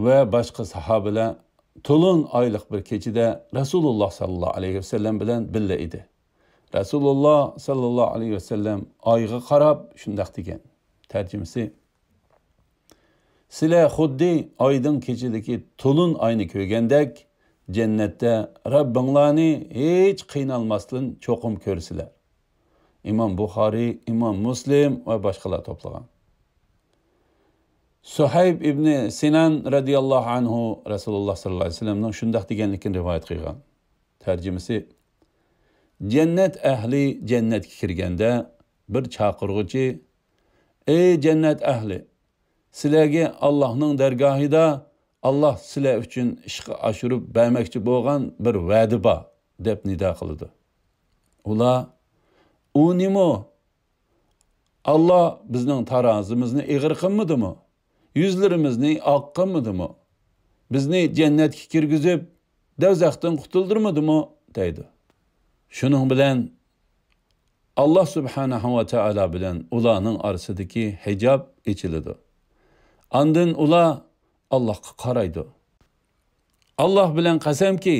ۋە باشقا ساھابىلەر تولۇن ئايلىق بىر كېچىدە رەسۇلۇللا ساللاللاھۇ ئەلەيھى ۋەسەللەم بىلەن بىللە ئىدى. رەسۇلۇللا ساللاللاھۇ ئەلەيھى ۋەسەللەم ئايغا قاراپ شۇنداق دېگەن. تەرجىمىسى: سىلەر خۇددى ئايدىڭ كېچىدىكى تولۇن ئاينى كۆرگەندەك، جەننەتتە رەببىڭلارنى ھېچ قىينالماستىن چوقۇم كۆرىسىلەر. ئىمام بۇخارىي، ئىمام مۇسلىم ۋە باشقىلار توپلىغان. سۇھەيب ئىبنى سىنان رەزىياللاھۇ ئەنھۇ رەسۇلۇللا ساللاللاھۇ ئەلەيھى ۋەسەللەمنىڭ شۇنداق دېگەنلىكىنى رىۋايەت قىلغان. تەرجىمىسى: جەننەت ئەھلى جەننەتكە كىرگەندە، بىر چاقىرغۇچى: «ئەي جەننەت ئەھلى، سىلەرگە ئاللاھنىڭ دەرگاھىدا ئاللاھ سىلەر ئۈچۈن ئىشقا ئاشۇرۇپ بەرمەكچى بولغان بىر ۋەدە بار» دەپ نىدا قىلىدۇ. ئۇلار: «ئۇ نېمە؟ ئاللاھ بىزنىڭ تارازىمىزنى ئېغىر قىلمىدىمۇ؟ يۈزلىرىمىزنى ئاق قىلمىدىمۇ؟ بىزنى جەننەتكە كىرگۈزۈپ، دوزاختىن قۇتۇلدۇرمىدىمۇ؟» دەيدۇ. شۇنىڭ بىلەن ئاللاھ سۇبھانەھۇ ۋە تائالا بىلەن ئۇلارنىڭ ئارىسىدىكى ھىجاب ئېچىلىدۇ. ئاندىن ئۇلار ئاللاھقا قارايدۇ. ئاللاھ بىلەن قەسەمكى،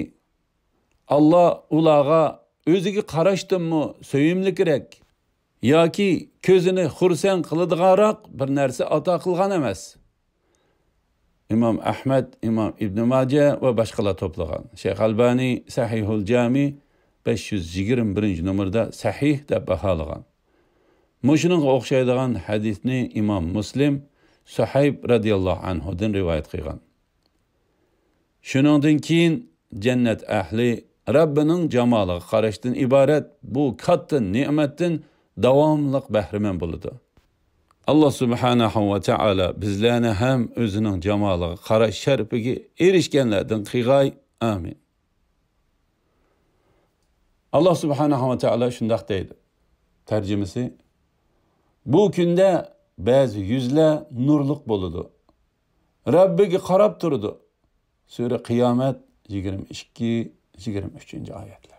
ئاللاھ ئۇلارغا ئۆزىگە قاراشتىنمۇ سۆيۈملۈكرەك ياكى كۆزىنى خۇرسەن قىلىدىغانراق بىر نەرسە ئاتا قىلغان ئەمەس. ئىمام ئەھمەد، ئىمام ئىبنى ماجە ۋە باشقىلار توپلىغان. شەيخ ئەلبانى سەھىھۇل جامى بەش يۈز يىگىرمە بىرىنچى نومۇردا سەھىھ دەپ باھالىغان. مۇشۇنىڭغا ئوخشايدىغان ھەدىسنى ئىمام مۇسلىم سۇھەيب رەزىياللاھۇ ئەنھۇدىن رىۋايەت قىلغان. شۇنىڭدىن كېيىن جەننەت ئەھلى رەببىنىڭ جامالىغا قاراشتىن ئىبارەت بۇ كاتتا نېمەتتىن داۋاملىق بەھرىمەن بولىدۇ. ئاللاھ سۇبھانەھۇ ۋە تائالا بىزلەرنى ھەم ئۆزىنىڭ جامالىغا قاراش شەرىپىگە ئېرىشكەنلەردىن قىلغاي. ئامىن. ئاللاھ سۇبھانەھۇ ۋە تائالا شۇنداق دەيدۇ. تەرجىمىسى: بۇ كۈندە بەزى يۈزلەر نۇرلۇق بولىدۇ. رەببىگە قاراپ تۇرىدۇ. سۈرە قىيامەت، يىگىرمە ئىككى، يىگىرمە ئۈچىنچى ئايەتلەر.